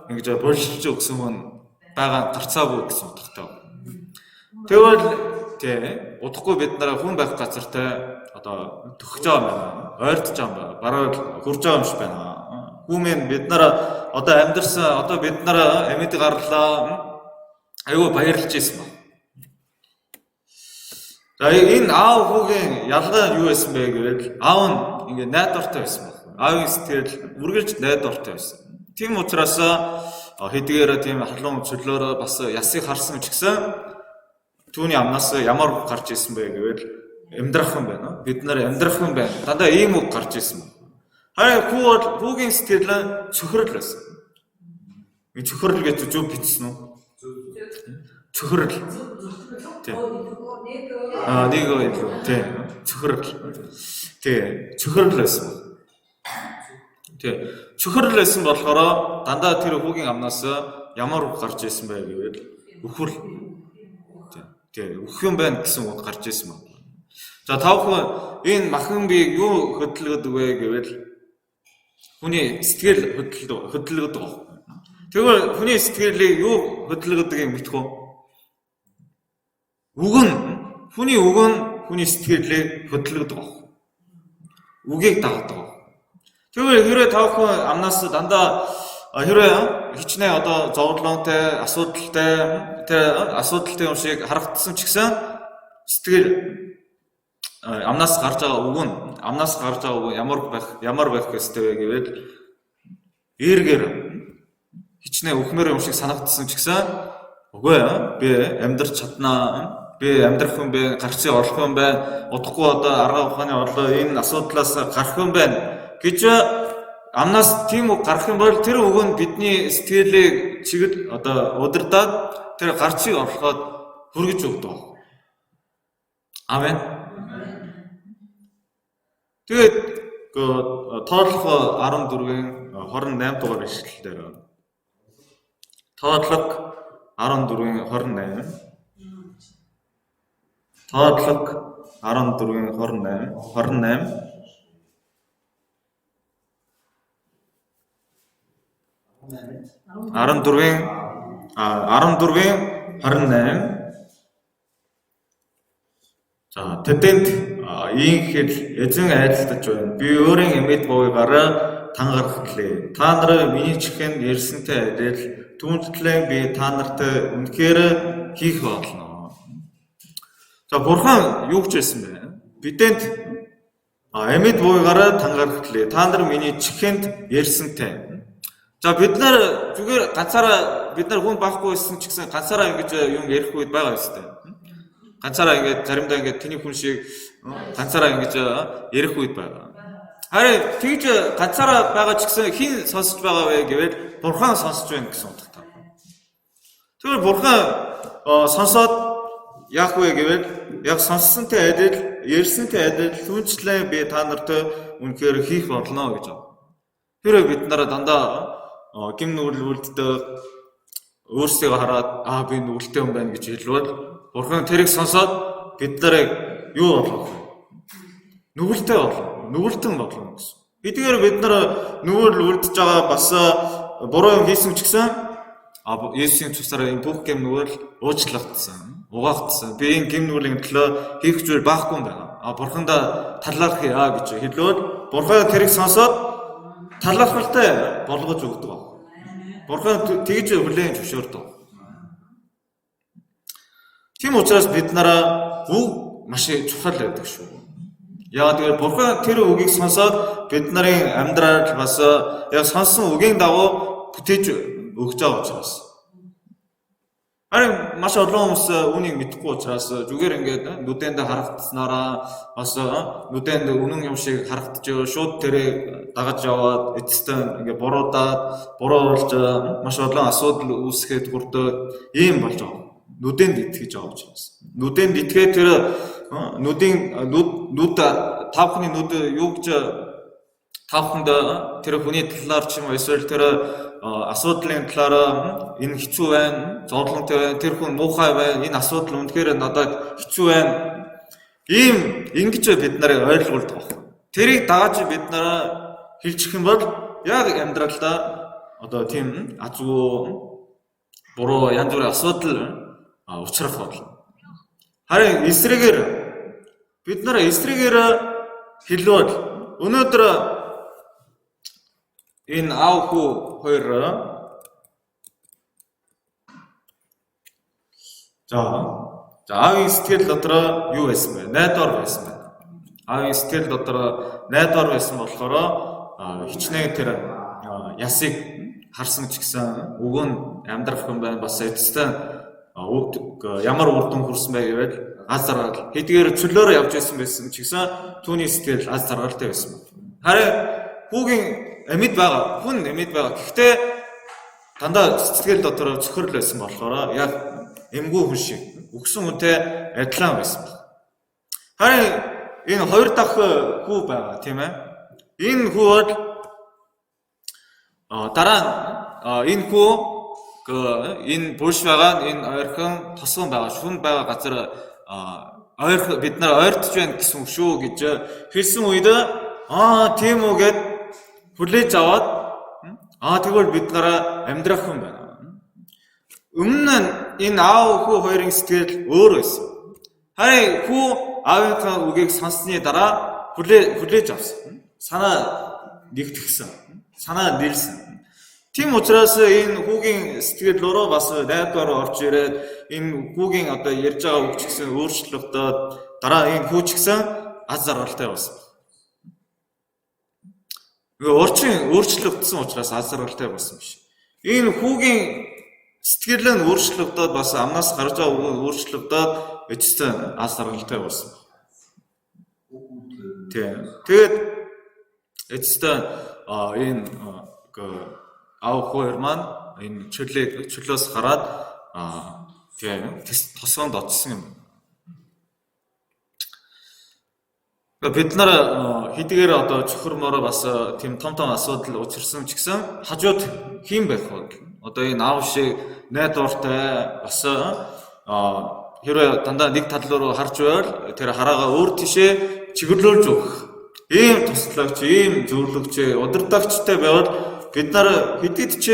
A: ингэж булшилж өгсөн хүн байгаа гарцаагүй гэсэн утгатай. Тэгвэл тий удахгүй бид нараа хүн байх газартай одоо төгсөж байгаа юм байна. Ойртож байгаа юм байна. Бараг хурж байгаа юм шиг байна. Хүмүүн бид нараа одоо амьдарсан одоо бид нараа амьд гарлаа. Айгүй баярлж байсан баг. За энэ аав хүүгийн ялгаа юу байсан бэ гэвэл аав нь ингээ найдвартай байсан баг. Аавын сэтгэл үргэлж найдвартай байсан. Тийм учраас хэдийгээр тийм халуун чөлөөрөө бас ясыг харсан ч гэсэн түүний амнаас ямар үг гарч ирсэн бэ гэвэл амьдрах юм байна. Бид нар амьдрах юм байна. Дандаа ийм үг гарч ирсэн байна. Харин хүү бол хүүгийн сэтгэл цөхрөл байсан. Энэ цөхрөл гэж зөв бичсэн үү? Цөхрөл. Тийм. Нэг илүү. Тийм. Цөхрөл. Тийм. Цөхрөл байсан. Тийм. Цөхрөл байсан болохоор дандаа тэр хүүгийн амнаас ямар үг гарч ирсэн бэ гэвэл өхөр. Тийм. Өөх юм байна гэсэн үг гарч ирсэн байна. За та бүхэн энэ махан биеийг юу хөдөлгөдөг вэ гэвэл хүний сэтгэл хөдөлгөдөг байна. Тэгвэл хүний сэтгэлийг юу хөдөлгөдгийг мэдэх үү? Үг нь хүний үг нь хүний сэтгэлийг хөдөлгөдөг байна. Үгийг дагадаг. Тэгвэл хэрвээ та бүхэн амнаас дандаа хэрвээ хичнээн одоо зовлонтой, асуудалтай, тэр асуудалтай юм шиг харагдсан ч гэсэн сэтгэл амнаас гарч байгаа үг нь амнаас гарч байгаа үг ямар байх ёстой вэ гэвэл эргээр хичнээн үхмээр юм шиг санагдсан ч гэсэн үгүй би амьдрч чаднаа, би амьдрах юм бэ, гарцыг олох юм байна, удахгүй одоо арга ухааны орлоо энэ асуудлаас гарах юм байна гэж амнаас тийм үг гарах юм бол тэр үг нь бидний сэтгэлийг чигэл одоо удирдаад тэр гарцыг олоход хүргэж өгдөг. Амен. Тэгээд Тоотлого 14-ийн 28 дугаар ишлэл дээр. Тоотлого 14-ийн 28. Тоотлого 14-ийн 28. 28. 14-ийн 28. За тэдэнд ийм хэл эзэн айлтаж байна. Би өөрийн амьд буйгаараа тангарахлээ. Та нар миний чихэнд ярьсантай адил түүнчлэн би та нартай үнэхээр хийх болно. За Бурхан юу гэж хэлсэн бэ? Бидэнд амьд буйгаараа тангарахлээ. Та нар миний чихэнд ярьсантай. За бид нар зүгээр ганцаараа бид нар хүн байхгүй байсан ч гэсэн ганцаараа ингэж юм ярих үед байгаа юм байна. Ганцаараа ингээд заримдаа ингээд тэний хүн шиг ганцаараа ингэж ярих үед байгаа. Харин тэгж ганцаараа байгаа ч гэсэн хэн сонсож байгаа вэ гэвэл Бурхан сонсож байна гэсэн утгатай. Тэгэхээр Бурхан сонсоод яах вэ гэвэл яг сонссонтой адил, ярьсантай адил түнчлэн би та нартай үнэхээр хийх болно гэж байна. Хэрвээ бид нараа дандаа гим нүгэл үлддэг өөрсдийгөө хараад би нүгэлтэй юм байна гэж хэлбэл Бурхан тэрийг сонсоод бид нарыг юу болгох вэ? Нүгэлтэй болно. Нүгэлтэн болно гэсэн. Эдгээр бид нар нүгэл үлдэж байгаа бас буруу юм хийсэн ч гэсэн Есүсийн цусаараа энэ бүх гэм нүгэл уучлагдсан, угаагдсан. Би энэ гэм нүглийн төлөө хийх зүйл байхгүй юм байна. Бурхандаа талаархъя гэж хэлбэл Бурхан тэрийг сонсоод талархалтай болгож өгдөг. Бурхан тэгж хүлээн зөвшөөрдөг. Тийм учраас бид нараа үг маш чухал байдаг шүү. Яагаад гэвэл Бурхан тэр үгийг сонсоод бид нарын амьдрал бас яг сонссон үгийн дагуу бүтээж өгч байгаа учраас. Харин маш олон хүмүүс үүнийг мэдэхгүй учраас зүгээр ингээд нүдэндээ харагдсанараа бас нүдэнд үнэн юм шиг харагдаж шууд тэрийг дагаж яваад эцэстээ ингээд буруудаад буруу болж маш олон асуудал үүсгэхэд хүрдээд ийм болж байгаа. Нүдэнд итгэж байгаа учраас. Нүдэнд итгээд тэр нүдийн нүд та бүхний нүд юу гэж та бүхэнд тэр хүний талаар ч юм уу эсвэл тэр асуудлын талаар энэ хэцүү байна, зовлонтой байна, тэр хүн муухай байна, энэ асуудал үнэхээр надад хэцүү байна. Ийм ингэж бид нарыг ойлгуулдаг байхгүй. Тэрийг дагаж бид нараа хэлчих юм бол яг амьдралдаа одоо тийм азгүй буруу янз бүрийн асуудал учрах болно. Харин эсрэгээр бид нар эсрэгээр хэлбэл өнөөдөр энэ аав хүү хоёр за аавын сэтгэл дотор юу байсан бэ? Найдвар байсан байна. Аавын сэтгэл дотор найдвар байсан болохоор хичнээн тэр ясыг харсан ч гэсэн үг нь амьдрах юм байна. Бас эцэстээ ямар үр дүн хүрсэн бэ гэвэл аз жаргал. Хэдийгээр чөлөөр явж байсан ч гэсэн түүний сэтгэл аз жаргалтай байсан байна. Харин хүүгийн амьд байгаа, хүн амьд байгаа. Гэхдээ дандаа сэтгэл дотор цохирол байсан болохоор яг эмгүү хүн шиг үхсэн хүнтэй адилхан байсан байна. Харин энэ хоёр дахь хүү байгаа, тийм ээ. Энэ хүү бол дараа нь энэ хүү энэ булш байгаа, энэ ойрхон тосгон байгаа, шүн байгаа газар ойрхон бид нар ойртож байна гэсэн үг шүү гэж хэлсэн үед тийм үү гэд хүлээж аваад тэгвэл бид нараа амьдрах юм байна. Өмнө нь энэ аав хүү хоёрын сэтгэл өөр байсан. Харин хүү аавынхаа үгийг сонссны дараа хүлээж авсан. Санаа нэгтгэсэн. Санаа нэрсэн. Тийм учраас энэ хүүгийн сэтгэл рүү бас найдвар орж ирээд энэ хүүгийн одоо ярьж байгаа үг ч гэсэн өөрчлөгдөд дараа энэ хүү ч гэсэн аз жаргалтай болсон. Урчин өөрчлөгдсөн учраас аз жаргалтай болсон биш. Энэ хүүгийн сэтгэл нь өөрчлөгдөд бас амнаас гарч байгаа үг нь өөрчлөгдөд эцэстэн аз жаргалтай болсон. Тийм. Тэгээд эцэстэн энэ аав хоёр маань энэ чөлөөс гараад тийм тосгонд очсон юм. Бид нар хэдийгээр одоо чөхөрмөрөө бас тийм том том асуудал учирсан ч гэсэн хажууд хэн байх вэ? Одоо энэ аав шиг найдвартай бас хэрвээ дандаа нэг тал руу харж байвал тэр хараагаа өөр тишээ чиглүүлж өгөх. Ийм туслагч, ийм зөвлөгч, удирдагчтай байвал бид нар хэдийд ч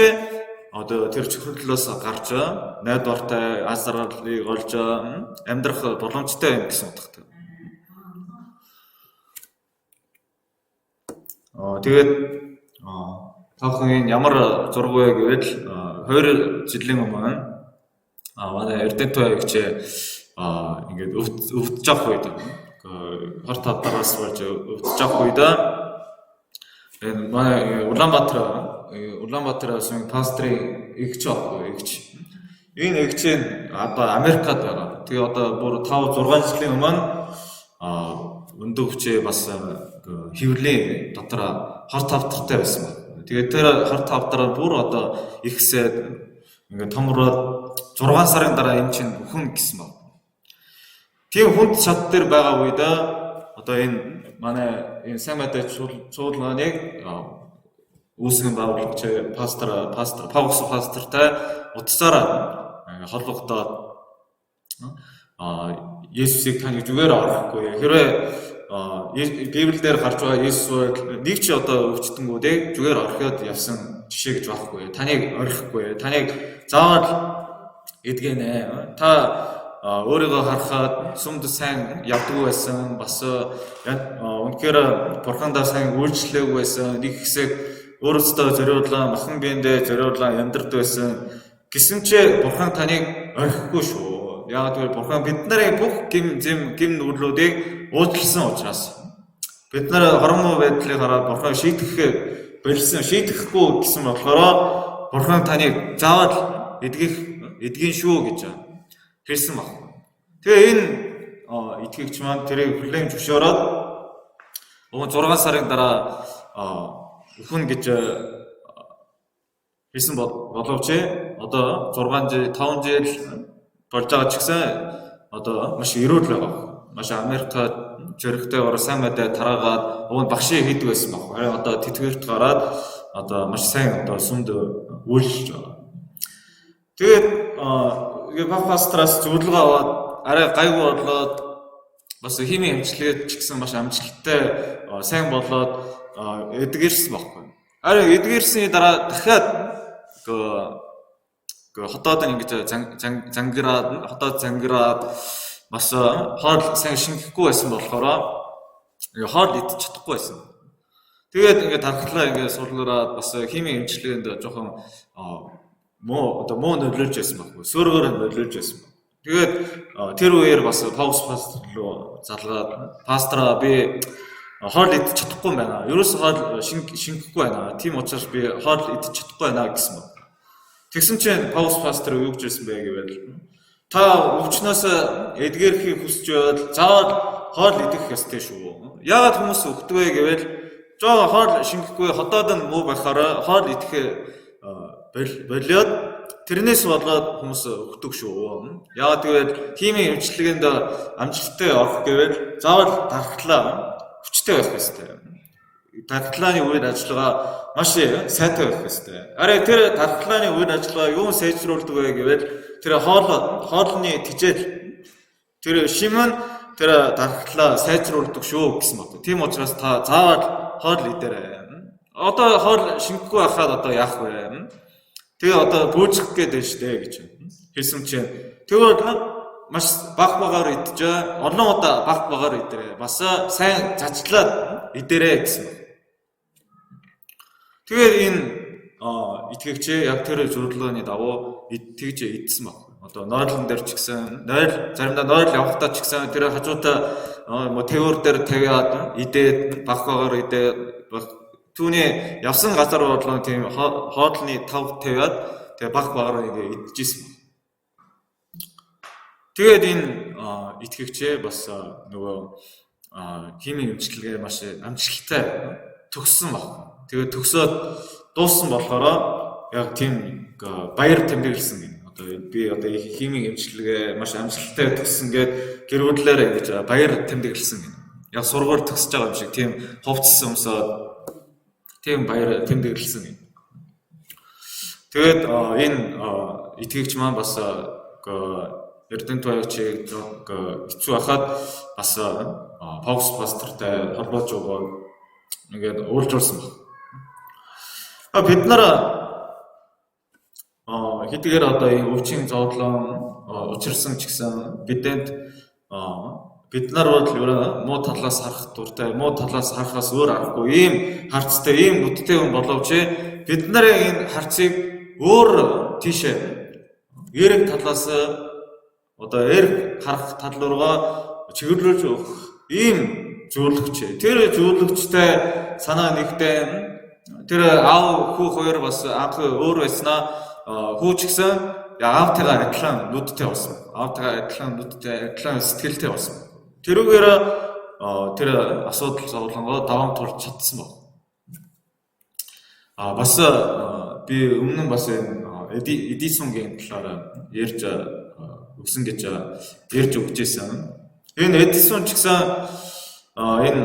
A: одоо тэр чөхөрлөөс гарч найдвартай аз жаргалыг олж амьдрах боломжтой юм гэсэн утгатай. Тэгээд та бүхэн ямар зураг вэ гэвэл 20 жилийн өмнө манай Эрдэнэт аягч ингээд өвдөж авах үед 25 дараас болж өвдөж авах үед энэ манай Улаанбаатар сүмийн пастрын эгч аахгүй эгч. Энэ эгч нь одоо Америкт байгаа. Тэгээ одоо бүр 5 6 жилийн өмнө өндөр хүчээ бас хэврлийн дотор хор тавтартай байсан байна. Тэгээд тэр хор тавтараар бүр одоо ихсээд ингээд томроод 6 сарын дараа энэ чинь бүхэн гэсэн байна. Тийм хүнд шат дээр байгаа үед одоо энэ манай энэ сайн мэдээ чуулганыг үүсгэн байгуулагч пастор Паулс пастортай утсаараа холбогдоод Есүсийг таны зүгээр орохгүй. Хэрвээ Библиэлд гарч байгаа Есүс бол нэг ч одоо өвчтөнгүүдийг зүгээр орхиод явсан жишээ гэж байхгүй. Таныг орхихгүй. Таныг заавал эдгэнэ. Та өөрийгөө харахад сүмд сайн явдаггүй байсан. Бас үнэхээр бурхандаа сайн үйлчлээгүй байсан. Нэг хэсэг өөрөөсөө зориулан махан биендээ зориулан амьдрд байсан. Гэсэн чи бурхан таныг орхихгүй шүү. Яг гэвэл бурхан бид нарын бүх гим зэм гим нүглүүдийг уучлсан учраас бид нар хормоо байдлыг хараад бурхан шийтгэхээ болсон, шийтгэхгүй гэсэн болохоор бурхан таныг заавал эдгэн шүү гэж хэлсэн баг. Тэгээ энэ итгэгч маань тэрийг хүлээн зөвшөөрөөд 6 сарын дараа өхөн гэж хэлсэн боловч одоо 6 жил 5 жил болж байгаа ч гэсэн одоо маш эрүүл байгаа. Маш Америкт зөрөгтэйгээр сайн мэдээ тараагаад уг нь багшийн хийдэг байсан баг. Харин одоо тэтгэврт гараад одоо маш сайн одоо сүмд үйлчилж байгаа. Тэгээд баг пастраас зөвлөгөө аваад арай гайгүй болоод бас химийн эмчилгээд ч гэсэн маш амжилттай сайн болоод эдгэрсэн байхгүй. Харин эдгэрсний дараа дахиад хотоод ингэж зангираад хотоод зангираад бас хоол сайн шингэхгүй байсан болохоор ингээ хоол идчих чадахгүй байсан. Тэгээд ингээ тархлаа ингээ суулгараад бас химийн эмчилгээнд жоохон муу одоо муу нөлөөлж байсан байхгүй. Сөөргөөр нөлөөлж байсан. Тэгээд тэр үеэр бас Паулс пастор руу залгаад пастраа би хоол идчих чадахгүй байна. Ерөөсөө хоол шингэхгүй байна. Тийм учраас би хоол идчих чадахгүй байна гэсэн баг. Тэгсэн чинь Паулс пастор юу гэж хэлсэн бэ гэвэл та өвчнөөс эдгэрхийг хүсэж байвал заавал хоол идэх ёстой шүү. Яагаад хүмүүс өгдөг вэ гэвэл жоо хоол шингэхгүй хотоод нь муу байхаараа хоол идэхээ болиод тэрнээс болоод хүмүүс өгдөг шүү. Яагаад гэвэл химийн эмчилгээнд амжилттай орох гэвэл заавал дархлаа хүчтэй байх ёстой. Дархлааны үйл ажиллагаа маш сайтай байх ёстой. Арай тэр дархлааны үйл ажиллагаа юун сайжруулдаг вэ гэвэл тэр хоолны тижэл тэр шим нь тэр дархлаа сайжруулдаг шүү гэсэн баг. Тийм учраас та заавал хоол идээрэй. Одоо хоол шингэхгүй байхад одоо яах вэ? Тэгээ одоо бүүжих гээд байна штэ гэж хэлсэн чинь тэгвэл маш баг багаар идэж олон удаа баг багаар идэрээ. Бас сайн зачлаад идэрээ гэсэн. Тэгээд энэ итгэгчээ яг тэр зөвлөгөөний дагуу тэгж идсэн баг. Одоо нойлон дээр ч гэсэн нойл заримдаа нойл явахдаа ч гэсэн тэр хажуудаа тээвэр дээр тавиад идээд баг багаар идээд түүний явсан газар болгон тийм хоолны тав тавиад тэгээ баг багаар ингээ идчихсэн баг. Тэгээд энэ итгэгчээ бас нөгөө химийн эмчилгээ маш амжилттай төгссөн баг. Тэгээд төгсөөд дууссан болохоор яг тийм баяр тэмдэглэсэн гэнэ. Одоо би одоо химийн эмчилгээ маш амжилттай төгссөн гээд гэр бүлээрээ ингэж баяр тэмдэглэсэн гэнэ. Яг сургууль төгсөж байгаа юм шиг тийм хувцас өмсөөд тийм баяр тэмдэглэсэн гэнэ. Тэгээд энэ итгэгч маань бас Эрдэнэт баячийг хэцүү байхад бас Фокс пастортай холбоож өгөөд ингээд уулзуулсан баг. Бид нар хэдийгээр одоо энэ өвчин зовлон учирсан ч гэсэн бидэнд бид нар бол ерөө муу талаас харах дуртай, муу талаас харахаас өөр аргагүй ийм харцтай, ийм нүдтэй хүн боловч бид нарын энэ харцыг өөр тийшээ эерэг талаас одоо эерэг харах тал руугаа чиглүүлж өгөх ийм зөвлөгч. Тэр зөвлөгчтэй санаа нэгтэй тэр аав хүү хоёр бас анх өөр байснаа хүү ч гэсэн аавтайгаа адилхан нүдтэй болсон. Аавтайгаа адилхан нүдтэй, адилхан сэтгэлтэй болсон. Тэрүүгээр тэр асуудал зовлонгоо даван тулж чадсан баг. Бас би өмнө нь бас энэ Эдисонгийн талаар ярьж өгсөн гэж ярьж өгч байсан. Энэ Эдисон ч гэсэн энэ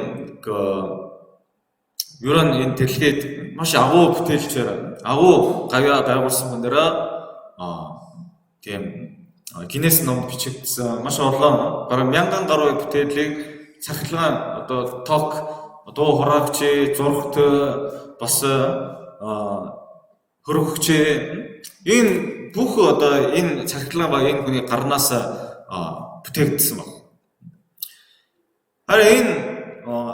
A: ер нь энэ дэлхийд маш агуу бүтээлчээр агуу гавьяа байгуулсан хүнээрээ тийм Гиннес номд бичигдсэн маш олон бараг 1000 гаруй бүтээлийг цахилгаан одоо ток, дуу хураагч, зурагт бас хөрөгч энэ бүх одоо энэ цахилгаан ба энэ хүний гарнаас бүтээгдсэн баг. Харин энэ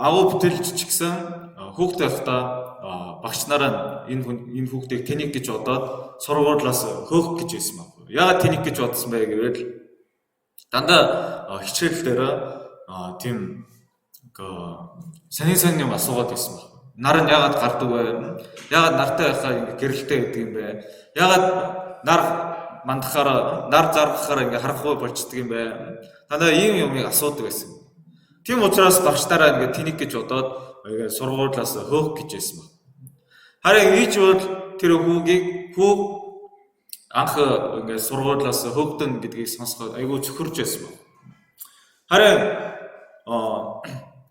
A: агуу бүтээлч ч гэсэн хүүхдээ байхдаа багш нараа энэ хүн энэ хүүхдийг тэнэг гэж бодоод сургуулиас хөөх гэж хэлсэн баг. Яагаад тэнэг гэж бодсон бэ гэвэл дандаа хичээл дээр тийм сонин сонин юм асуугаад байсан баг. Нар нь яагаад гардаг вэ? Яагаад нартай байхаа ингэ гэрэлтэй байдаг юм бэ? Яагаад нар мандахаараа нар заргахаараа ингэ харахгүй болчдөг юм бэ? Дандаа ийм юмыг асуудаг байсан. Тийм учраас багш нараа ингэ тэнэг гэж бодоод ингэ сургуулиас хөөх гэж хэлсэн баг. Харин ээж бол тэр хүүгийг хүүг анх ингэ сургуулиас хөөгдөн гэдгийг сонсоход айгүй цөхөрж байсан баг. Харин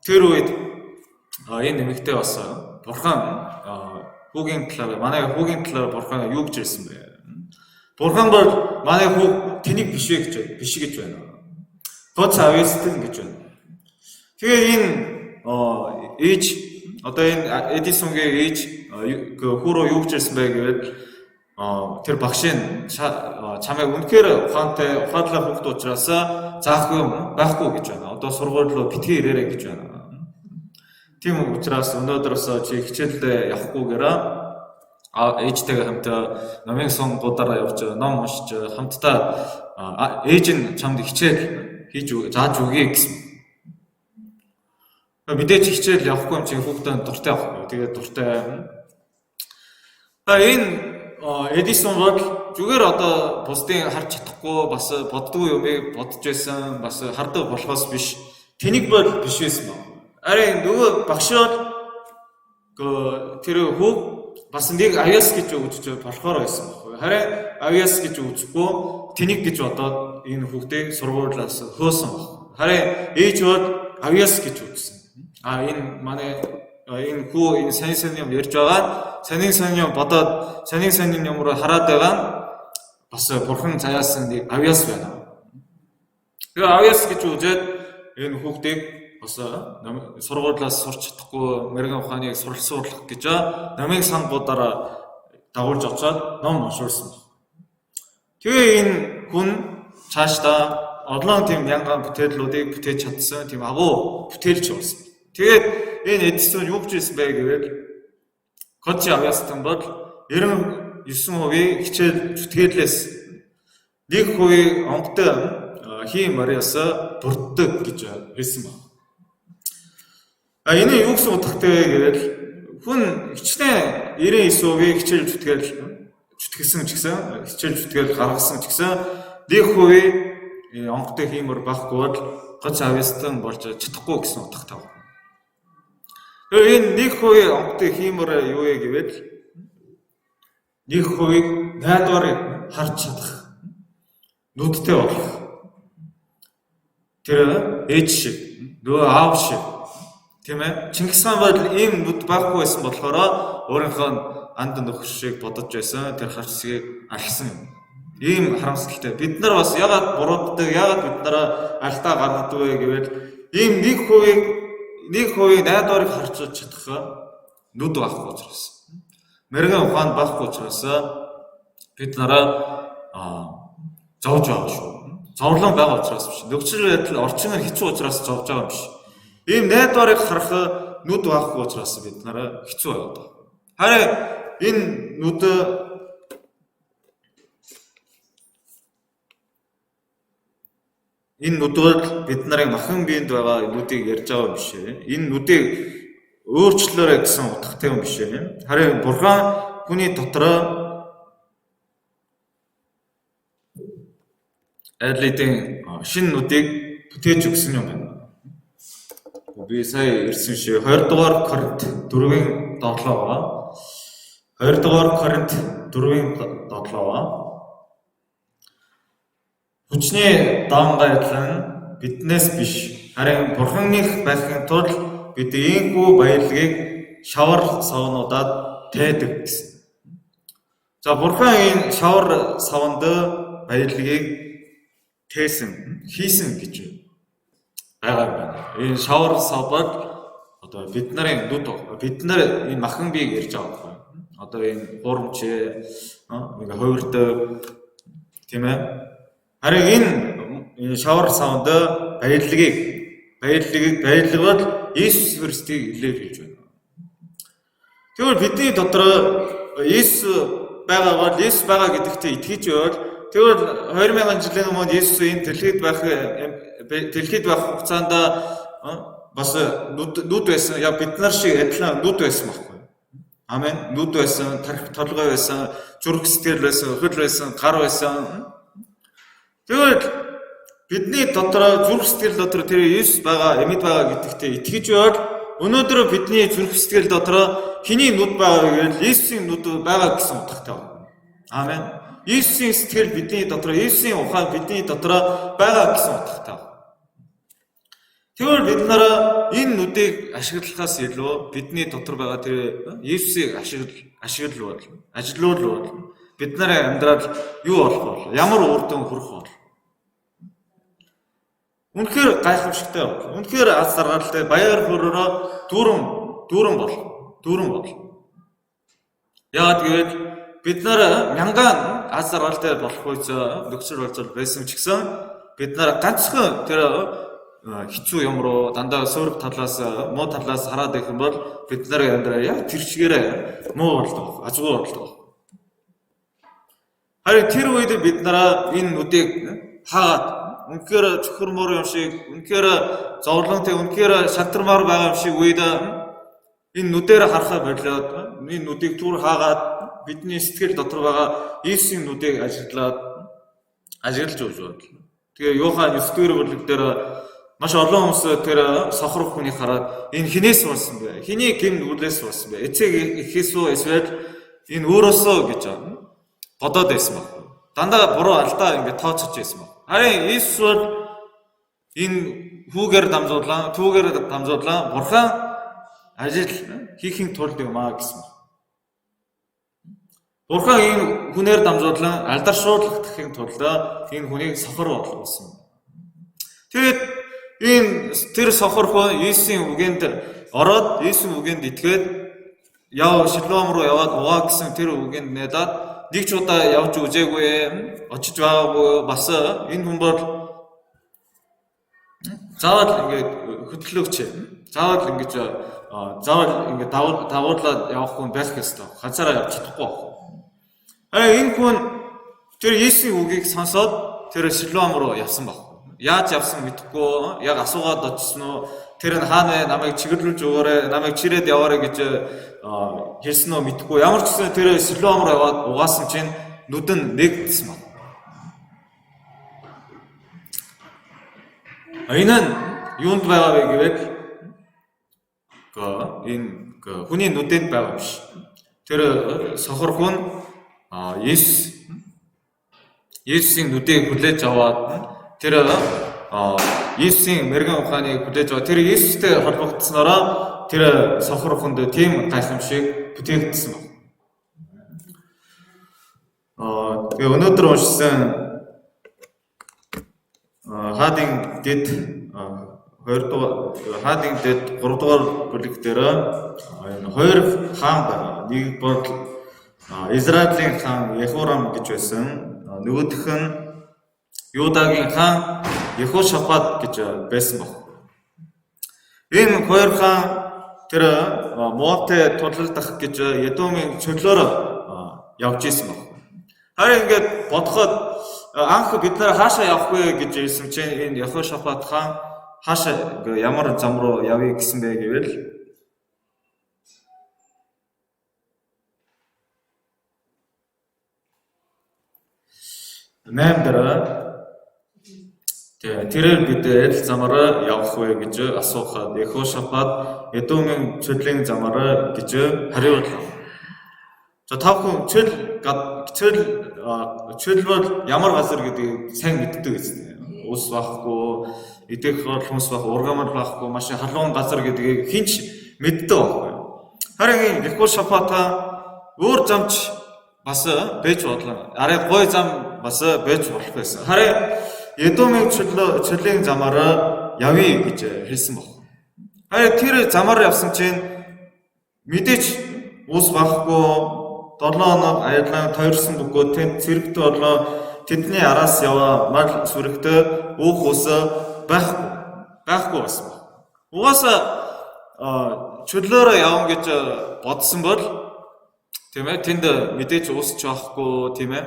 A: тэр үед энэ эмэгтэй бас бурхан хүүгийн талаар манай хүүгийн талаар бурхан юу гэж хэлсэн бэ? Бурхан бол манай хүүг тэнэг биш вэ гэж биш гэж байна. Гоц авьяастан гэж байна. Тэгээ энэ ээж одоо энэ Эдисонгийн ээж хүү рүү юу гэж хэлсэн бэ гэвэл тэр багш нь чамайг үнэхээр ухаантай ухаалаг хүүхэд учраас заах юм байхгүй гэж байна. Одоо сургууль руу битгий ирээрэй гэж байна. Тийм учраас өнөөдрөөс чи хичээлдээ явахгүйгээр ээжтэйгээ хамт номын сонгуудаараа явж ном уншиж хамтдаа ээж нь чамд хичээл хийж зааж өгье гэсэн. Мэдээж хичээл явахгүй юм чи хүүхдээ дуртай байхгүй. Тэгээд дуртай. Энэ Эдисон бол зүгээр одоо бусдын харж чадахгүй бас боддгүй юмыг бодож байсан бас хардаг болохоос биш. Тэнэг бол биш байсан баг. Харин нөгөө багш бол тэр хүүг бас нэг авьяас гэж үзэж болохоор байсан байхгүй. Харин авьяас гэж үзэхгүй тэнэг гэж бодоод энэ хүүхдийг сургуулиас хөөсөн баг. Харин ээж бол авьяас гэж үзсэн. Энэ манай энэ хүү энэ сонин сонин юм ярьж байгаа. Сонин сонин юм бодоод сонин сонин юм руу хараад байгаа нь бас бурхан заяасан нэг авьяас байна. Тэгээ авьяас гэж үзээд энэ хүүхдийг бас сургуулиас сурч чадахгүй мэрэгэн ухааныг суралцуулах гэж номын сангуудаараа дагуулж очоод ном уншуулсан баг. Тэгээ энэ хүн цаашдаа олон тийм мянган бүтээлүүдийг бүтээж чадсан тийм агуу бүтээлч болсон. Тэгээд энэ Эдисон юу гэж хэлсэн бэ гэвэл Гоч авьяастан бол 99% хичээл зүтгэлээс 1% онготой хийм мариас дурддаг гэж хэлсэн байна. А энэ юу гэсэн утгатай вэ гэвэл хүн хичнээн 99% хичээл зүтгэл зүтгэлсэн ч гэсэн хичээл зүтгэл гаргасан ч гэсэн 1% онготой хиймөр байхгүй бол гоц авьяастан болж чадахгүй гэсэн утгатай байна. Тэгэхээр энэ 1% онготой хиймөр юу вэ гэвэл 1%-ийг найдварыг харж чадах нүдтэй болох. Тэр ээж шиг, нөгөө аав шиг, тийм ээ. Чингис хаан бол ийм нүд байхгүй байсан болохоор өөрийнхөө анд нөхөр шиг бодож байсан. Тэр харц хэсгийг алсан юм. Ийм харамсалтай. Бид нар бас ягаад бурууддаг, ягаад бид нараа алдаа гаргадаг вэ гэвэл ийм 1% найдварыг харж чадах нүд байхгүй учраас. Мэрэгэн ухаан байхгүй учраас бид нараа зовж байгаа шүү. Зовлон байгаа учраас биш. Нөхцөл байдал орчин нь хэцүү учраас зовж байгаа юм биш. Ийм найдварыг харах нүд байхгүй учраас бид нараа хэцүү байгаад байгаа. Харин энэ нүд энэ нүд бол бид нарын махан биед байгаа нүдийг ярьж байгаа юм биш. Энэ нүдийг өөрчлөөрэй гэсэн утгатай юм биш. Харин Бурхан хүний дотор аль хэдийн шинэ нүдийг бүтээж өгсөн юм байна. Би сая ирсэн шиг 20 дугаар Коринт 4-ийн 7 байгаа. 20 дугаар Коринт 4-ийн 7 байгаа. Хүчний даангайлан биднээс биш, харин Бурханых байхын тулд бид ийхүү баялагийг шавар савнуудад тайдаг гэсэн. За Бурхан энэ шавар савнд баялагийг тээсэн, хийсэн гэж байгаа юм байна. Энэ шавар сав бол одоо бид нарын нүд, бид нар энэ махан биеийг ярьж байгаа байхгүй. Одоо энэ хуурамч, нэг хувирдаг, тийм ээ. Харин энэ шавар савнд баялагийг баялаг бол Иесус Христийг илэрхийлж байна. Тэгвэл бидний дотор Иесус байгаа бол Иесус байгаа гэдэгтээ итгэж байвал тэгвэл 2000 жилийн өмнө Иесус энэ дэлхийд байх хугацаанд бас нүд байсан. Яг бид нар шиг адилхан нүд байсан байхгүй. Амен. Нүд байсан, тархи толгой байсан, зүрх сэтгэл байсан, хөл байсан, гар байсан. Тэгвэл бидний дотор зүрх сэтгэл дотор тэр Иесус байгаа, амьд байгаа гэдэгтээ итгэж байвал өнөөдөр бидний зүрх сэтгэл дотор хэний нүд байгаа вэ гэвэл Иесусийн нүд байгаа гэсэн утгатай байна. Амен. Иесусийн сэтгэл бидний дотор, Иесусийн ухаан бидний дотор байгаа гэсэн утгатай байна. Тэгвэл бид нар энэ нүдийг ашиглахаас илүү бидний дотор байгаа тэр Иесусыг ашиглавал, ажилуулвал бид нарын амьдрал юу болох вэ? Ямар үр дүн хүрэх вэ? Үнэхээр гайхамшигтай бол. Үнэхээр аз жаргалтай баяр хөөрөөрөө дүүрэн бол. Яагаад гэвэл бид нар мянган аз жаргалтай болох үе нөхцөл байдал байсан ч гэсэн бид нар ганцхан тэр хэцүү юм руу дандаа сөрөг талаас муу талаас хараад байх юм бол бид нарын амьдрал яг тэр чигээрээ муу болдог, азгүй болдог. Харин тэр үед бид нараа энэ нүдийг хаагаад үнэхээр цөхөрмөр юм шиг, үнэхээр зовлонтой, үнэхээр шантармаар байгаа юм шиг үед энэ нүдээр харахаа болиод энэ нүдийг түр хаагаад бидний сэтгэл дотор байгаа Иесусийн нүдийг ажиглаж өгч байна. Тэгээ Йохан 9-р бүлэг дээр маш олон хүмүүс тэр сохор хүнийг хараад энэ хинээс болсон бэ? Хэний гэм нүглээс болсон бэ? Эцэг эхээс үү эсвэл энэ өөрөөсөө гэж бодоод байсан баг. Дандаа буруу алдаа ингэ тооцож байсан баг. Харин Иесус бол энэ хүүгээр дамжуулан, түүгээр дамжуулан Бурхан ажил хийхин тулд юм аа гэсэн баг. Бурхан энэ хүнээр дамжуулан алдаршуулгахын тулд энэ хүнийг сохор болгосон. Тэгээд энэ тэр сохор хүн Иесусийн үгэнд ороод Иесусийн үгэнд итгээд яв Шилоам руу яваад угаа гэсэн тэр үгэнд найдаад нэг ч удаа явж үзээгүй, очиж байгаагүй бас энэ хүн бол Заавал ингээд хөтлөөгч. Заавал ингэж заавал ингээд дагуулад явах хүн байх ёстой. Ганцаараа явж чадахгүй байх. Харин энэ хүн тэр Есүсийн үгийг сонсоод тэр Силоам руу явсан баг. Яаж явсан мэдэхгүй, яг асуугаад очсон уу? Тэр нь хаана вэ? Намайг чиглүүлж өгөөрэй, намайг чирээд яваарай гэж хэлсэн үү мэдэхгүй. Ямар ч гэсэн тэр Силоам руу яваад угаасан чинь нүд нь нэгдсэн баг. Энэ нь юунд байгаа вэ гэвэл энэ хүний нүдэнд байгаа биш. Тэр сохор хүн Есүсийн нүдийг хүлээж аваад тэр Есүсийн мэрэгэн ухааныг хүлээж аваад тэр Есүстэй холбогдсонороо тэр сохор хүнд тийм гайхамшиг бүтээгдсэн байна. Тэгээ өнөөдөр уншсан Хаадын дэд 2 дугаар Хаадын дэд 3 дугаар бүлэг дээр энэ хоёр хаан байгаа. Нэг бол Израилийн хаан Ехорам гэж байсан. Нөгөөх нь Юдагийн хаан Ехошафат гэж байсан баг. Энэ хоёр хаан тэр Моабтай тулалдах гэж Едомын чөлөөр явж исэн баг. Харин ингээд бодоход анх бид нар хаашаа явах вэ гэж хэлсэн чинь энэ Ехошафат хаан хаашаа ямар зам руу явъя гэсэн бэ гэвэл 8 дээр тэрээр бид аль замаараа явах вэ гэж асуухад Ехошафат Эдомын чөллийн замаараа гэж хариулав. За та бүхэн чөл бол ямар газар гэдгийг сайн мэддэг үстэй. Ус байхгүй, идэх хүнс байхгүй, ургамал байхгүй, маш халуун газар гэдгийг хэн ч мэддэг байхгүй. Харин Ехошафат өөр замч бас байж бодлоо. Арай гой зам бас байж болох байсан. Харин Эдомын чөлийн замаараа явъя гэж хэлсэн баг. Харин тэр замаар явсан чинь мэдээж ус байхгүй, 7 хоног аялан тойрсон бөгөөд тэнд цэрэгтэй болон тэдний араас яваа мал сүрэгтэй уух ус байхгүй байсан баг. Угаасаа чөлөөрөө явна гэж бодсон бол тийм ээ тэнд мэдээж ус ч байхгүй, тийм ээ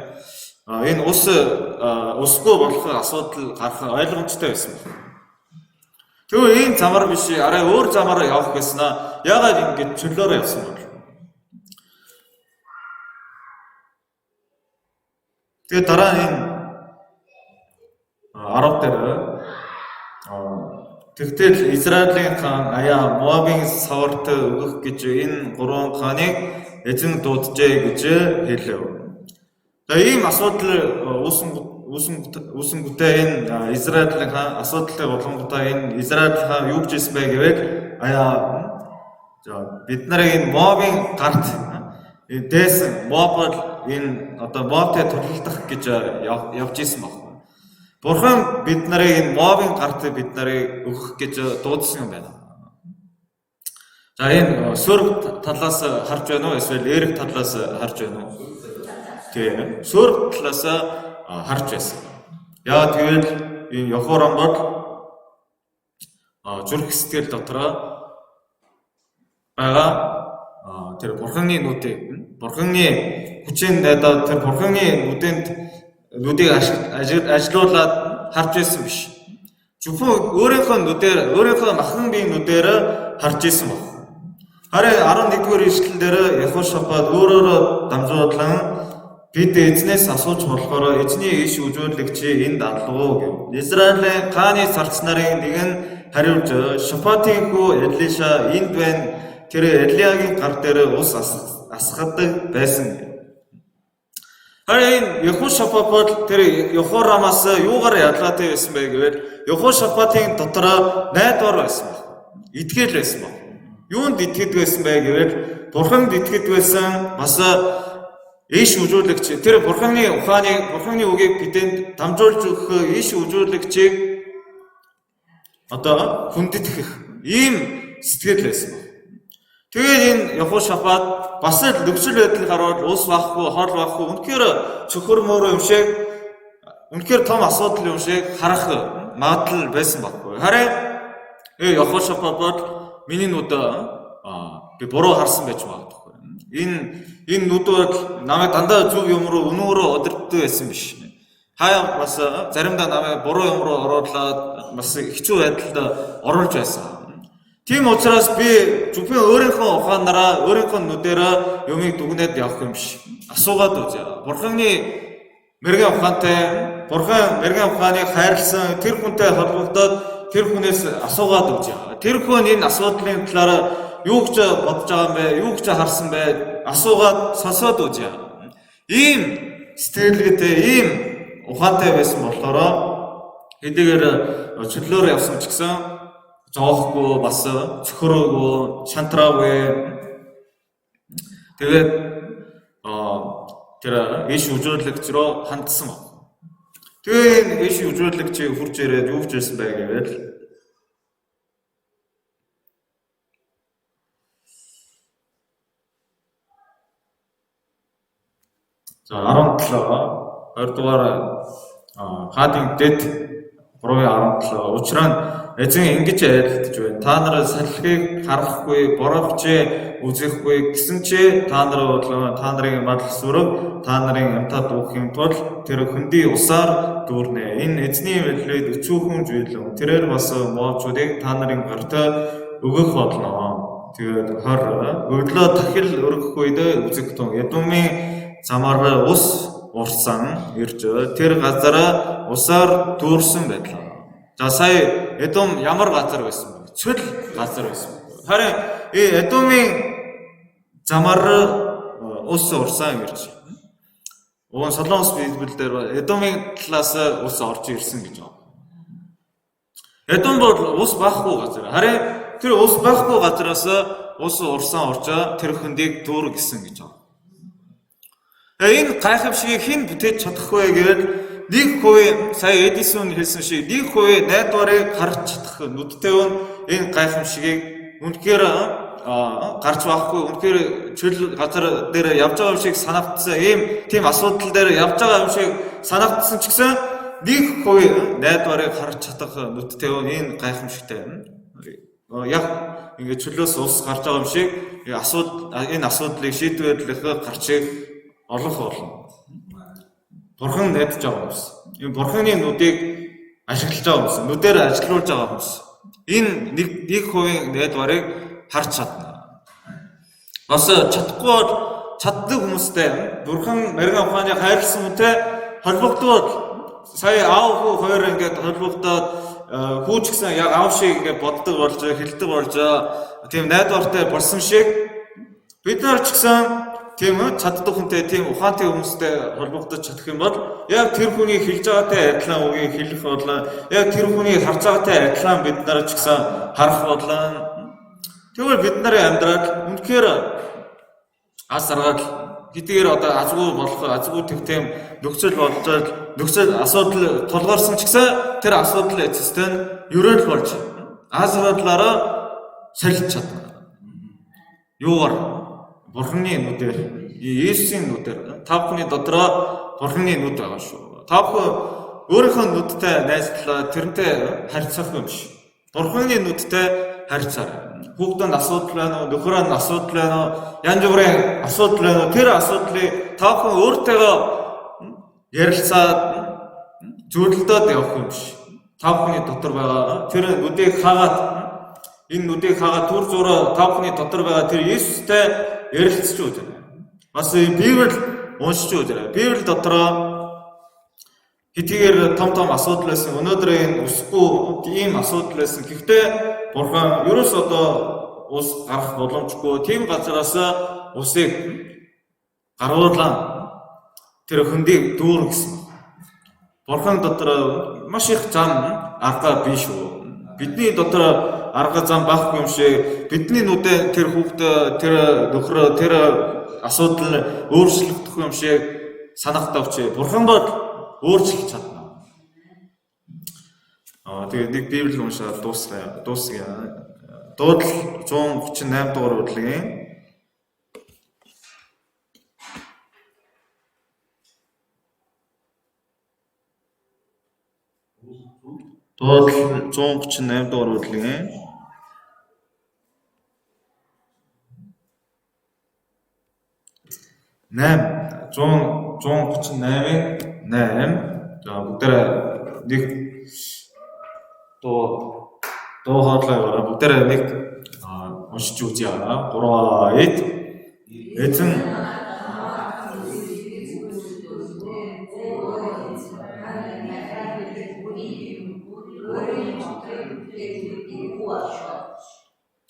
A: энэ ус усгүй болох асуудал гарах ойлгомжтой байсан байна. Тэгвэл ийм замаар биш арай өөр замаараа явах гэсэн аа яагаад ингэж чөлөөрөө явсан бол? Тэгээ дараа нь энэ 10 дээр тэгтэл Израилийн хаан аяа Моабын саварт өгөх гэж энэ гурван хааныг эзэн дууджээ гэж хэлэв. За ийм асуудал үүсэнгүүтээ энэ Израилийн хаан асуудалтай болонгуудаа энэ Израиль хаан юу гэж хэлсэн бэ гэвэл аяа за бид нарыг энэ Моабын гарт дээсэн Моаб бол энэ одоо Моабтай тулалдах гэж явж исэн баг. Бурхан бид нарыг энэ Моабын гарт бид нарыг өгөх гэж дуудсан юм байна. За энэ сөрөг талаас харж байна уу эсвэл эерэг талаас харж байна уу? Тийм. Сөрөг талаас харж байсан. Яа тэгвэл энэ Йохорам бол зүрх сэтгэл дотроо байгаа тэр Бурханы нүдийг Бурханы хүчээр найдаад тэр Бурханы нүдэнд нүдийг ажилуулад харж байсан биш. Зөвхөн өөрийнхөө нүдээр өөрийнхөө махан биеийн нүдээр харж исэн баг. Харин 11-р ишлэл дээр Ехошафат өөрөөрөө дамжуулан бид эзнээс асууж болохоор эзний иш үзүүлэгч энд алгуу гэв. Израилийн хааны царц нарын нэг нь хариулж Шафатын хүү Элиша энд байна. Тэр Элиягийн гар дээр ус асгадаг байсан гэв. Харин энэ Ехошафат бол тэр Ехорамаас юугаар ялгаатай байсан бэ гэвэл Ехошафатын дотор найдвар байсан баг. Итгэл байсан баг. Юунд итгэдэг байсан бэ гэвэл Бурханд итгэдэг байсан. Бас иш үзүүлэгч тэр Бурханы ухааныг Бурханы үгийг бидэнд дамжуулж өгөх иш үзүүлэгчийг одоо хүндэтгэх ийм сэтгэл байсан баг. Тэгээд энэ Ехошафат бас л нөхцөл байдал гарвал ус байхгүй, хол байхгүй, үнэхээр цөхөр мөрөө юм шиг үнэхээр том асуудал юм шиг харах магадлал байсан байхгүй. Харин Йохошафат бол миний нүд би буруу харсан байж магадгүй. Энэ нүд бол намайг дандаа зөв юм руу үнэн рүү удирддаг байсан биш. Хаяа бас заримдаа намайг буруу юм руу оруулаад бас хэцүү байдалд оруулж байсан. Тийм учраас би зөвхөн өөрийнхөө ухаанаараа, өөрийнхөө нүдээрээ юмыг дүгнээд явах юм биш. Асуугаад үзье. Бурханы мэрэгэн ухаантай, Бурхан мэрэгэн ухааныг хайрлсан тэр хүнтэй холбогдоод тэр хүнээс асуугаад үзье. Тэр хүн энэ асуудлын талаар юу гэж бодож байгаа юм бэ? Юу гэж харсан бэ? Асуугаад сонсоод үзье. Ийм сэтгэлгээтэй, ийм ухаантай байсан болохоор хэдийгээр чөлөөр явсан ч гэсэн зоохгүй, бас цөхрөөгүй, шантраагүй. Тэгээд тэр иш үзүүлэгч рүү хандсан баг. Тэгээ энэ иш үзүүлэгч хурж ирээд юу гэж хэлсэн бэ гэвэл за 17 20 дугаар хаадын дэд 3:17 учир нь эзэн ингэж айлтж байна. Та нар салхийг харахгүй, боровч үзэхгүй гэсэн чи та нар болон та нарын мал сүрэг та нарын амтаа дүүхийн тулд тэр хөндий усаар дүүрнэ. Энэ эзний мэдлээд өчүүхэн зүйлэн. Тэрээр бас моочуудыг та нарын гарт өгөх болно. Тэгээд 20 өглөө дахил өргөх үед үзэх тун Эдомын замаар ус урсан ирж тэр газараа усаар дүүрсэн байлаа. За сая Эдом ямар газар байсан бэ? Цөл газар байсан. Харин Эдомын замаар ус урсан ирж. Уг нь Солонгос Библи дээр Эдомын талаас ус орж ирсэн гэж байна. Эдом бол ус байхгүй газар. Харин тэр ус байхгүй газараас ус урсан орж тэр хөндийг дүүр гэсэн гэж байна. Энэ гайхамшигыг хэн бүтээж чадах вэ гэвэл 1% сая Эдисон хэлсэн шиг 1% найдварыг харж чадах нүдтэй хүн энэ гайхамшигыг үнэхээр гарч байхгүй, үнэхээр чөл газар дээр явж байгаа юм шиг санагдсан, ийм тийм асуудал дээр явж байгаа юм шиг санагдсан ч гэсэн 1% найдварыг харж чадах нүдтэй хүн энэ гайхамшигтай яг ингээд чөлөөс ус гарч байгаа юм шиг энэ асуудлыг шийдвэрлэх гарчийг олох болно. Бурхан найдаж байгаа хүмүүс. Энэ Бурханы нүдийг ашиглаж байгаа хүмүүс. Нүдээр ажилуулж байгаа хүмүүс. Энэ 1% найдварыг харж чадна. Бас чадахгүй бол чаддаг хүмүүстэй Бурхан мэрэгэн ухааны хайрлсан хүнтэй холбогдвол сая аав хүү хоёр ингээд холбогдоод хүү ч гэсэн яг аав шиг ингээд боддог болж, хэлдэг болж тийм найдвартай болсон шиг бид нар ч гэсэн тийм чаддаг хүнтэй, тийм ухаантай хүмүүстэй холбогдож чадах юм бол яг тэр хүний хэлж байгаатай адилхан үгийг хэлэх болон яг тэр хүний харж байгаатай адилхан бид нар ч гэсэн харах болон тэгвэл бид нарын амьдрал үнэхээр аз жаргал хэдийгээр одоо азгүй болох, азгүй тийм нөхцөл болж, нөхцөл асуудал тулгарсан ч гэсэн тэр асуудал эцэст нь ерөөл болж аз жаргалаараа сольж чадна. Юугаар? Бурханы нүдээр, Есүсийн нүдээр. Та бүхний дотроо Бурханы нүд байгаа шүү. Та бүхэн өөрийнхөө нүдтэй найзлаа, тэрнтэй харьцах юм биш. Бурханы нүдтэй харьцаарай. Хүүхдэн асуудал байна уу, нөхрөө нь асуудал байна уу, янз бүрийн асуудал байна уу? Тэр асуудлыг та бүхэн өөртөөгөө ярилцаад зөвлөлдөөд явах юм биш. Та бүхний дотор байгаа тэр нүдийг хаагаад, энэ нүдийг хаагаад түр зуураа та бүхний дотор байгаа тэр Есүстэй ярилцж үзээрэй. Бас Библи уншиж үзээрэй. Библи дотроо хэдийгээр том том асуудал байсан, өнөөдөр энэ өсөхгүй ийм асуудал байсан. Гэхдээ Бурхан ерөөс одоо ус гарах боломжгүй тийм газараас усыг гаргуулан тэр хөндийг дүүр гэсэн. Бурхан дотор маш их зам арга бий шүү. Бидний дотор арга зам байхгүй юм шиг бидний нүдэ тэр хүүхд, тэр нөхрөө, тэр асуудал өөрчлөгдөх юм шиг санагдав чи. Бурхан бол өөрчилж чадна. Тэгээд нэг Библи уншаад дуусгая. Дуудлал 138 дугаар бүлгийн Дуудлал 138 дугаар бүлгийн 8 138-ын 8. За бүгдээрээ нэг дуу хоолой бүгдээрээ нэг уншиж үзье. 3 эд эзэн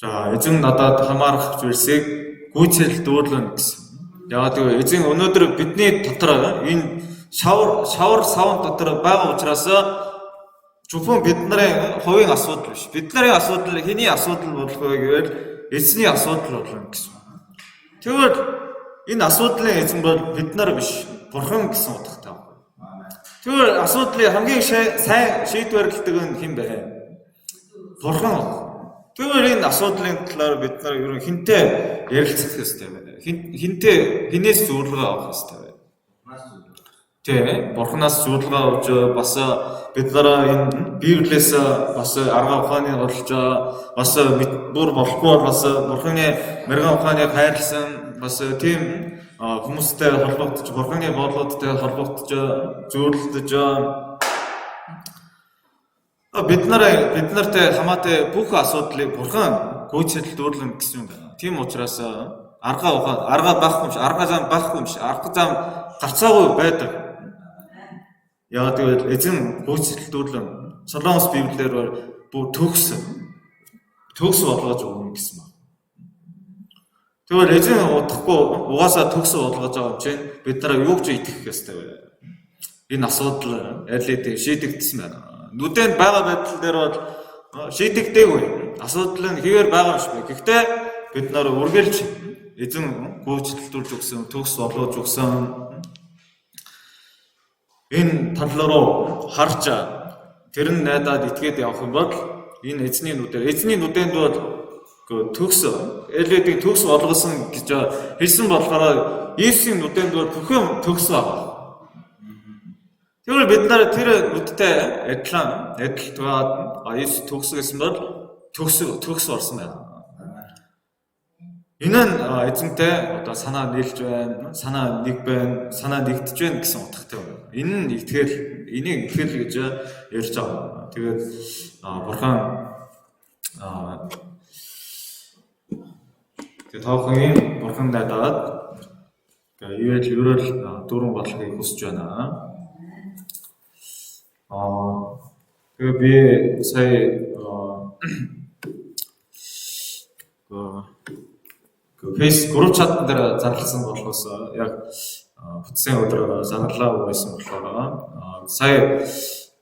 A: За эзэн надад хамаарах зүйлсийг гүйцэлдүүлнэ гэсэн. Яг гэвэл эзэн өнөөдөр бидний дотор энэ шавар савн дотор байгаа учраас зөвхөн бидний хувийн асуудал биш. Бидний асуудал хэний асуудал болох вэ гэвэл эзний асуудал болно гэсэн. Тэгвэл энэ асуудлын эзэн бол бид нар биш, Бурхан гэсэн утгатай байна. Тэгвэл асуудлыг хамгийн сайн шийдвэрлэдэг нь хэн бэ? Бурхан. Тэгвэл энэ асуудлын талаар бид нар ер нь хэнтэй ярилцах ёстой вэ? Хэнтэй хинээс зөвлөгөө авах ёстой вэ? Тэ, Бурханаас зөвлөгөө авч бас бид нараа энэ Библиэс бас арга ухааны олж бас бүр болохгүй бол бас Бурханы мэрэгэн ухааныг хайрлсан бас тийм хүмүүстэй холбогдож, Бурханы бодлуудтай холбогдож, зөвлөдөж бид нартай хамаатай бүх асуудлыг Бурхан гүйцэлдүүлнэ гэсэн юм байна. Тийм учраас арга ухаан, арга байхгүй юм шиг, арга зам байхгүй юм шиг, арга зам гарцаагүй байдаг. Яг гэвэл эзэн гүйцэлдүүлэн Солонгос Библиэр бүр төгс болгож өгнө гэсэн байна. Тэгвэл эзэн удахгүй угаасаа төгс болгож байгаа юм чинь бид нараа юу ч итгэх ёстой вэ? Энэ асуудал аль хэдийн шийдэгдсэн байна. Нүдэнд байгаа байдал дээр бол шийдэгдээгүй. Асуудал нь хэвээр байгаа юм шиг байна. Гэхдээ бид нар үргэлж эзэн гүйцэлдүүлж өгсөн, төгс болгож өгсөн энэ тал руу харж тэр нь найдаад итгээд явах юм бол энэ эзний нүдээр, эзний нүдэнд бол төгс, эледийг төгс болгосон гэж хэлсэн болохоор Есүсийн нүдэнд бол бүх юм төгс байгаа. Тэгвэл бид нар тэр нүдтэй адилхан адилтгаад Есүс төгс гэсэн бол төгс болсон байна. Энэ нь эзэнтэй одоо санаа нийлж байна, санаа нэг байна, санаа нэгдэж байна гэсэн утгатай байна. Энэ нь итгэл, энийг итгэл гэж ярьж байгаа. Тэгээд Бурхан тэгээд тоохон ийм Бурхан найдаад ивэл ерөөл дөрвөн бодлогыг хүсэж байна. Тэгээ би сая Фейс групп чат дээр зарласан болохоос яг бүтсэн өдөр зарлаа байсан болохоор сая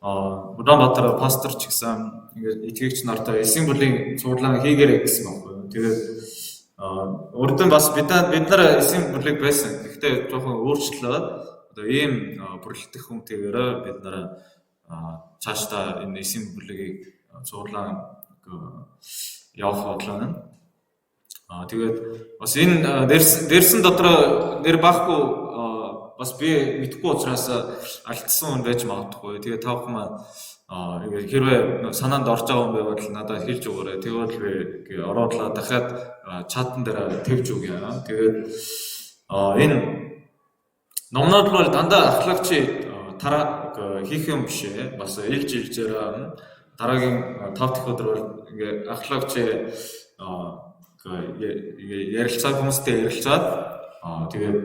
A: Улаанбаатар пастор ч гэсэн ингээд итгэгч нартай эсийн бүлийн цуудлан хийгээрэй гэсэн байхгүй. Тэгээд урд нь бас бид нар эсийн бүлэг байсан. Гэхдээ жоохон өөрчлөлөө одоо ийм бүрлдэх хүнтэйгээр бид нар цаашдаа энэ эсийн бүлгийг цуудлан явах бодлоо. Тэгээд бас энэ дэрсэн дотор нэр байхгүй бас би мэдэхгүй учраас алдсан хүн байж магадгүй. Тэгээд та бүхэн маань хэрвээ санаанд орж байгаа хүн байвал надад хэлж өгөөрэй. Тэгвэл би ороодлоо дахиад чатан дээр тавьж өгье. Тэгээд энэ номнууд бол дандаа ахлагчийн тараа хийх юм биш ээ. Бас илж илжээр дараагийн 5 дахь өдөр бол ингээ ахлагчийн ярилцаа хүмүүстэй ярилцаад тэгээд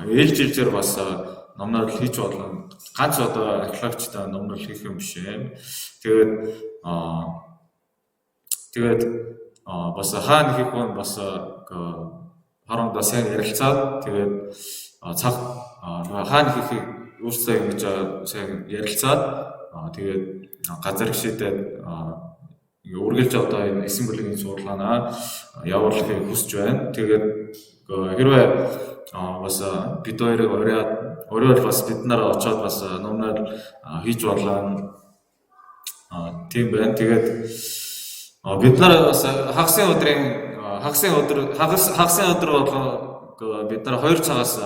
A: ээлж илжээр бас номноор хийж болно. Ганц одоо ахлагчтай номноор хийх юм биш ээ. Тэгээд тэгээд бас хаана хийх вэ бас хоорондоо сайн ярилцаад тэгээд цаг хаана хийхийг өөрсдөө ингэж сайн ярилцаад тэгээд газар гişэдээ үргэлж одоо энэ эсийн бүлгийн судалгаанаа явуулахыг хүсэж байна. Тэгээд хэрвээ бас бид хоёрыг уриад бас бид нараа очиод бас номноор хийж болоо. Тийм байна. Тэгээд бид нар бас хагасын өдөр болгон бид нар 2 цагаас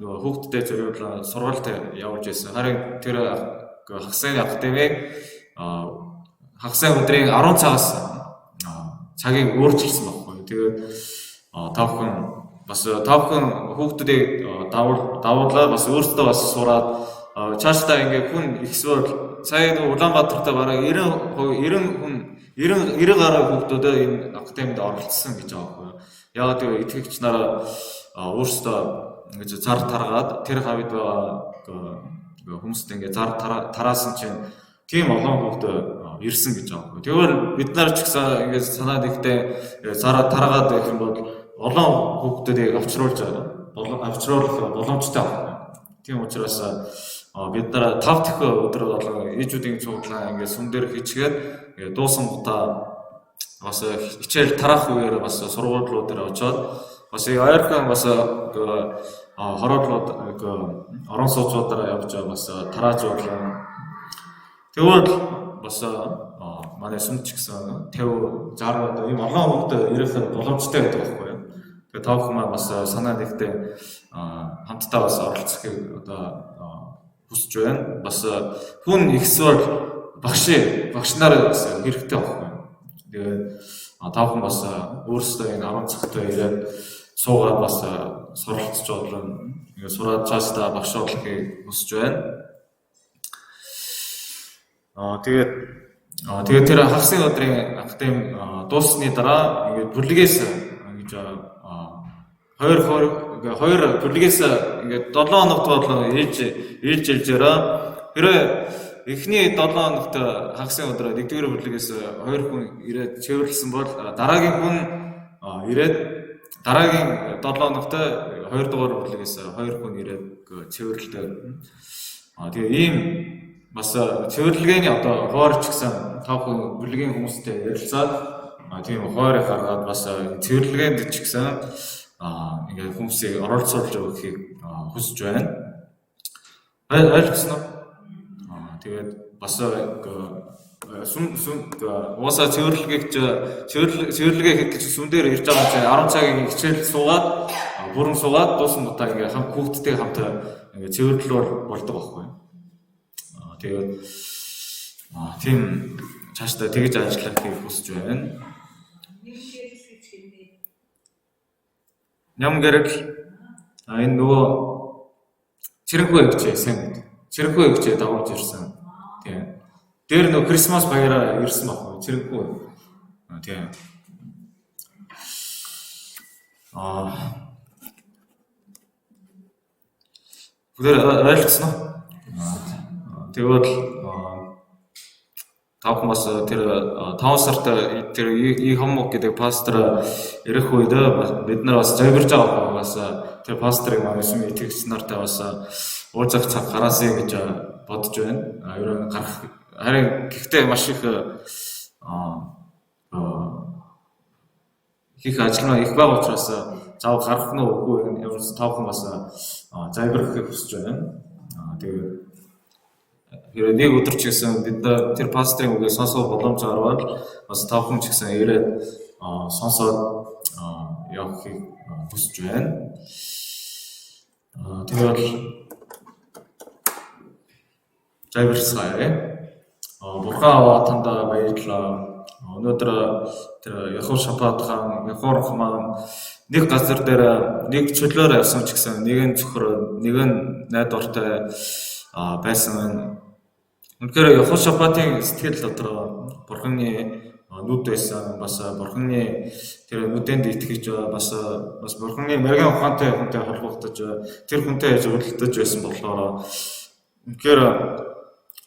A: нөгөө хүүхдтэй зориулсан сургаалт явуулж байсан. Харин тэр хагасын академийг хагасын өдрийн 10 цагаас цагийг өөрчилсөн байхгүй. Тэгээд та бүхэн бас та бүхэн хүүхдүүдийг давуулаад бас өөрсдөө бас сураад цаашдаа ингээ хүн ихсвэр сая Улаанбаатарт бараг 90% хүн 90 90 гаруй хүүхдүүдээ энэ академид оролцсон гэж байгаа байхгүй. Яагаад гэвэл итгэгч нараа өөрсдөө ингэж зар таргаад тэр хавьд байгаа хүмүүст ингээ зар тараасан чинь тийм олон хүүхд ирсэн гэж байгаа байхгүй. Тэгвэл бид нар ч гэсэн ингээд санаа нэгтээ зараа тараагаад байх юм бол олон хүүхдүүдийг авчруулж авчруулах боломжтой байна. Тийм учраас бид нар 5 дахь өдөр болон ээжүүдийн цуглаан ингээд сүм дээр хийчгээд ингээд дуусан гутаа бас хичээл тараах үеэр бас сургуулиуд дээр очиод бас ойрхон бас хороодлууд орон сууцуудаараа явж бас тарааж бодлоо. Тэгвэл бас манай сүмд ч гэсэн 50 60 одоо ийм олон хүүхд ирэх боломжтой байдаг байхгүй юу. Тэгээ та бүхэн маань бас санаа нэгтээ хамтдаа бас оролцохыг одоо хүсэж байна. Бас хүн ихсвэр багш нар бас хэрэгтэй байхгүй юу. Тэгээд та бүхэн бас өөрсдөө энэ 10 цагтаа ирээд суугаад бас суралцж бодлоо. Ингээд сураад цаашдаа багш болохыг хүсэж байна. Тэгээд тэр хагасын өдрийн академи дууссаны дараа ингээд бүлгээс ингэж хоёр бүлгээс ингээд 7 хоногт болон ээлж ээлжээрээ хэрвээ эхний 7 хоногт хагасын өдрөө нэгдүгээр бүлгээс хоёр хүн ирээд цэвэрлсэн бол дараагийн хүн ирээд дараагийн 7 хоногт хоёрдугаар бүлгээс хоёр хүн ирээд цэвэрлдэг. Тэгээ ийм бас цэвэрлэгээний одоо хуваарч гэсэн та бүхэн бүлгийн хүмүүстэй ярилцаад тийм хуваарийг гаргаад бас цэвэрлэгээнд ч гэсэн ингээд хүмүүсийг оролцуулж өгөхийг хүсэж байна. Ойлгосон уу? Тэгээд бас сүм угаасаа цэвэрлэгийг цэвэрлэгээ хийх гэж сүм дээр ирж байгаа чинь 10 цагийн хичээл суугаад бүрэн суугаад дуусан удаа ингээд хамт хүүхдтэй хамт ингээд цэвэрлэл болдог байхгүй. Тэгээд тийм цаашдаа тэгж ажиллахыг хүсэж байна. Ням гэрэл энэ нөгөө Цэрэнхүү эгчээ сайн мэд. Цэрэнхүү эгчээ дагуулж ирсэн. Тийм. Дээр нөгөө Крисмас баяраа ирсэн байхгүй Цэрэнхүү. Тийм. Бүгдээр ойлгосон уу? Тэгвэл та бүхэн бас тэр 5 сард тэр И хомог гэдэг пастор ирэх үед бид нар бас завирж байгаа бас тэр пасторыг маань сүм итгэгч нартай бас уулзах цаг гараасай гэж бодож байна. Ер нь гарах харин гэхдээ маш их хийх ажил маань их байгаа учраас заав гарах нь үгүй ямар ч та бүхэн бас завирахыг хүсэж байна. Тэгээд хэрвээ нэг өдөр ч гэсэн бид тэр пасторын үгийг сонсох боломж гарвал бас та бүхэн ч гэсэн ирээд сонсоод явахыг хүсэж байна. Тэгвэл завирцгаая. Бурхан аваа танд баярлалаа. Өнөөдөр тэр Яхошафат хаан, Яхорх маань нэг газар дээр нэг чөлөөр явсан ч гэсэн нэг нь цөхрөө, нэг нь найдвартай байсан. Үнэхээр Яхошафатын сэтгэл дотор Бурханы нүд байсан. Бас Бурханы тэр нүдэнд итгэж бас Бурханы мэрэгэн ухаантай хүнтэй холбогдож тэр хүнтэй зөвлөлдөж байсан болохоор үнэхээр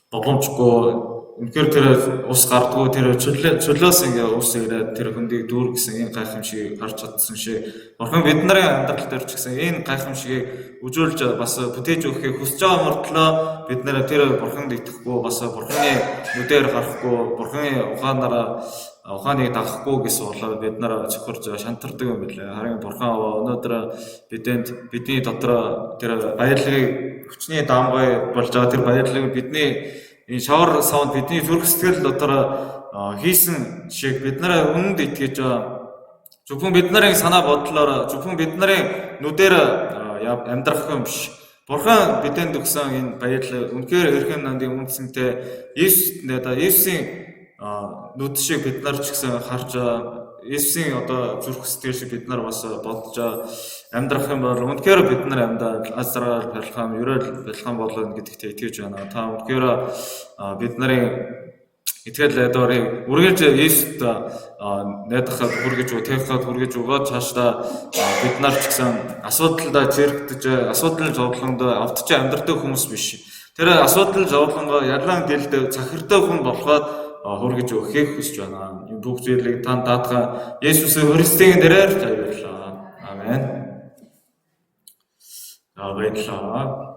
A: боломжгүй. Үнэхээр тэр ус гардгуу тэр чөлөөс ингээ ус ирээд тэр хөндийг дүүргэсэн энэ гайхамшигыг харж чадсан шиг Бурхан бид нарын амьдрал дээр ч гэсэн энэ гайхамшигыг үзүүлж бас бүтээж өгөхийг хүсэж байгаа мөртлөө бид нэр тэр Бурханд итгэхгүй бас Бурханы нүдээр харахгүй Бурханы ухаанаараа ухааныг дагахгүй гэсэн болоод бид нар цохирж шантардаг юм билээ. Харин Бурхан аваа өнөөдөр бидэнд бидний дотор тэр баярлагыг хүчний даамгай болж байгаа тэр баярлагыг бидний энэ шавар саунд бидний зүрх сэтгэл дотор хийсэн шиг бид нараа үнэнд итгэж зөвхөн бид нарын санаа бодлоор зөвхөн бид нарын нүдээр амьдрах юм биш. Бурхан бидэнд өгсөн энэ баярлал үнэхээр эрхэм нандин үндсэнтэй Есүс одоо Есүсийн нүд шиг бид нар ч гэсэн харж, Есүсийн одоо зүрх сэтгэл шиг бид нар бас бодож амьдрах юм бол үнэхээр бид нар амьдаа аз жаргал бэлхам, ерөөл бэлхам болно гэдэгт итгэж байна. Та үнэхээр бид нарын итгэл найдварыг үргэлж Есүст найдахад хүргэж өгөө, тавихад хүргэж өгөө. Цаашдаа бид нар ч гэсэн асуудалдаа чирэгдэж, асуудал зовлонд автч амьдрдаг хүмүүс биш. Тэр асуудал зовлонгоо ялан дэлд цахиртай хүн болоход хүргэж өгөхийг хүсэж байна. Энэ бүх зүйлийг тань даатгаа Есүс Христийн нэрээр баярлалаа. Амен. За, баярлалаа.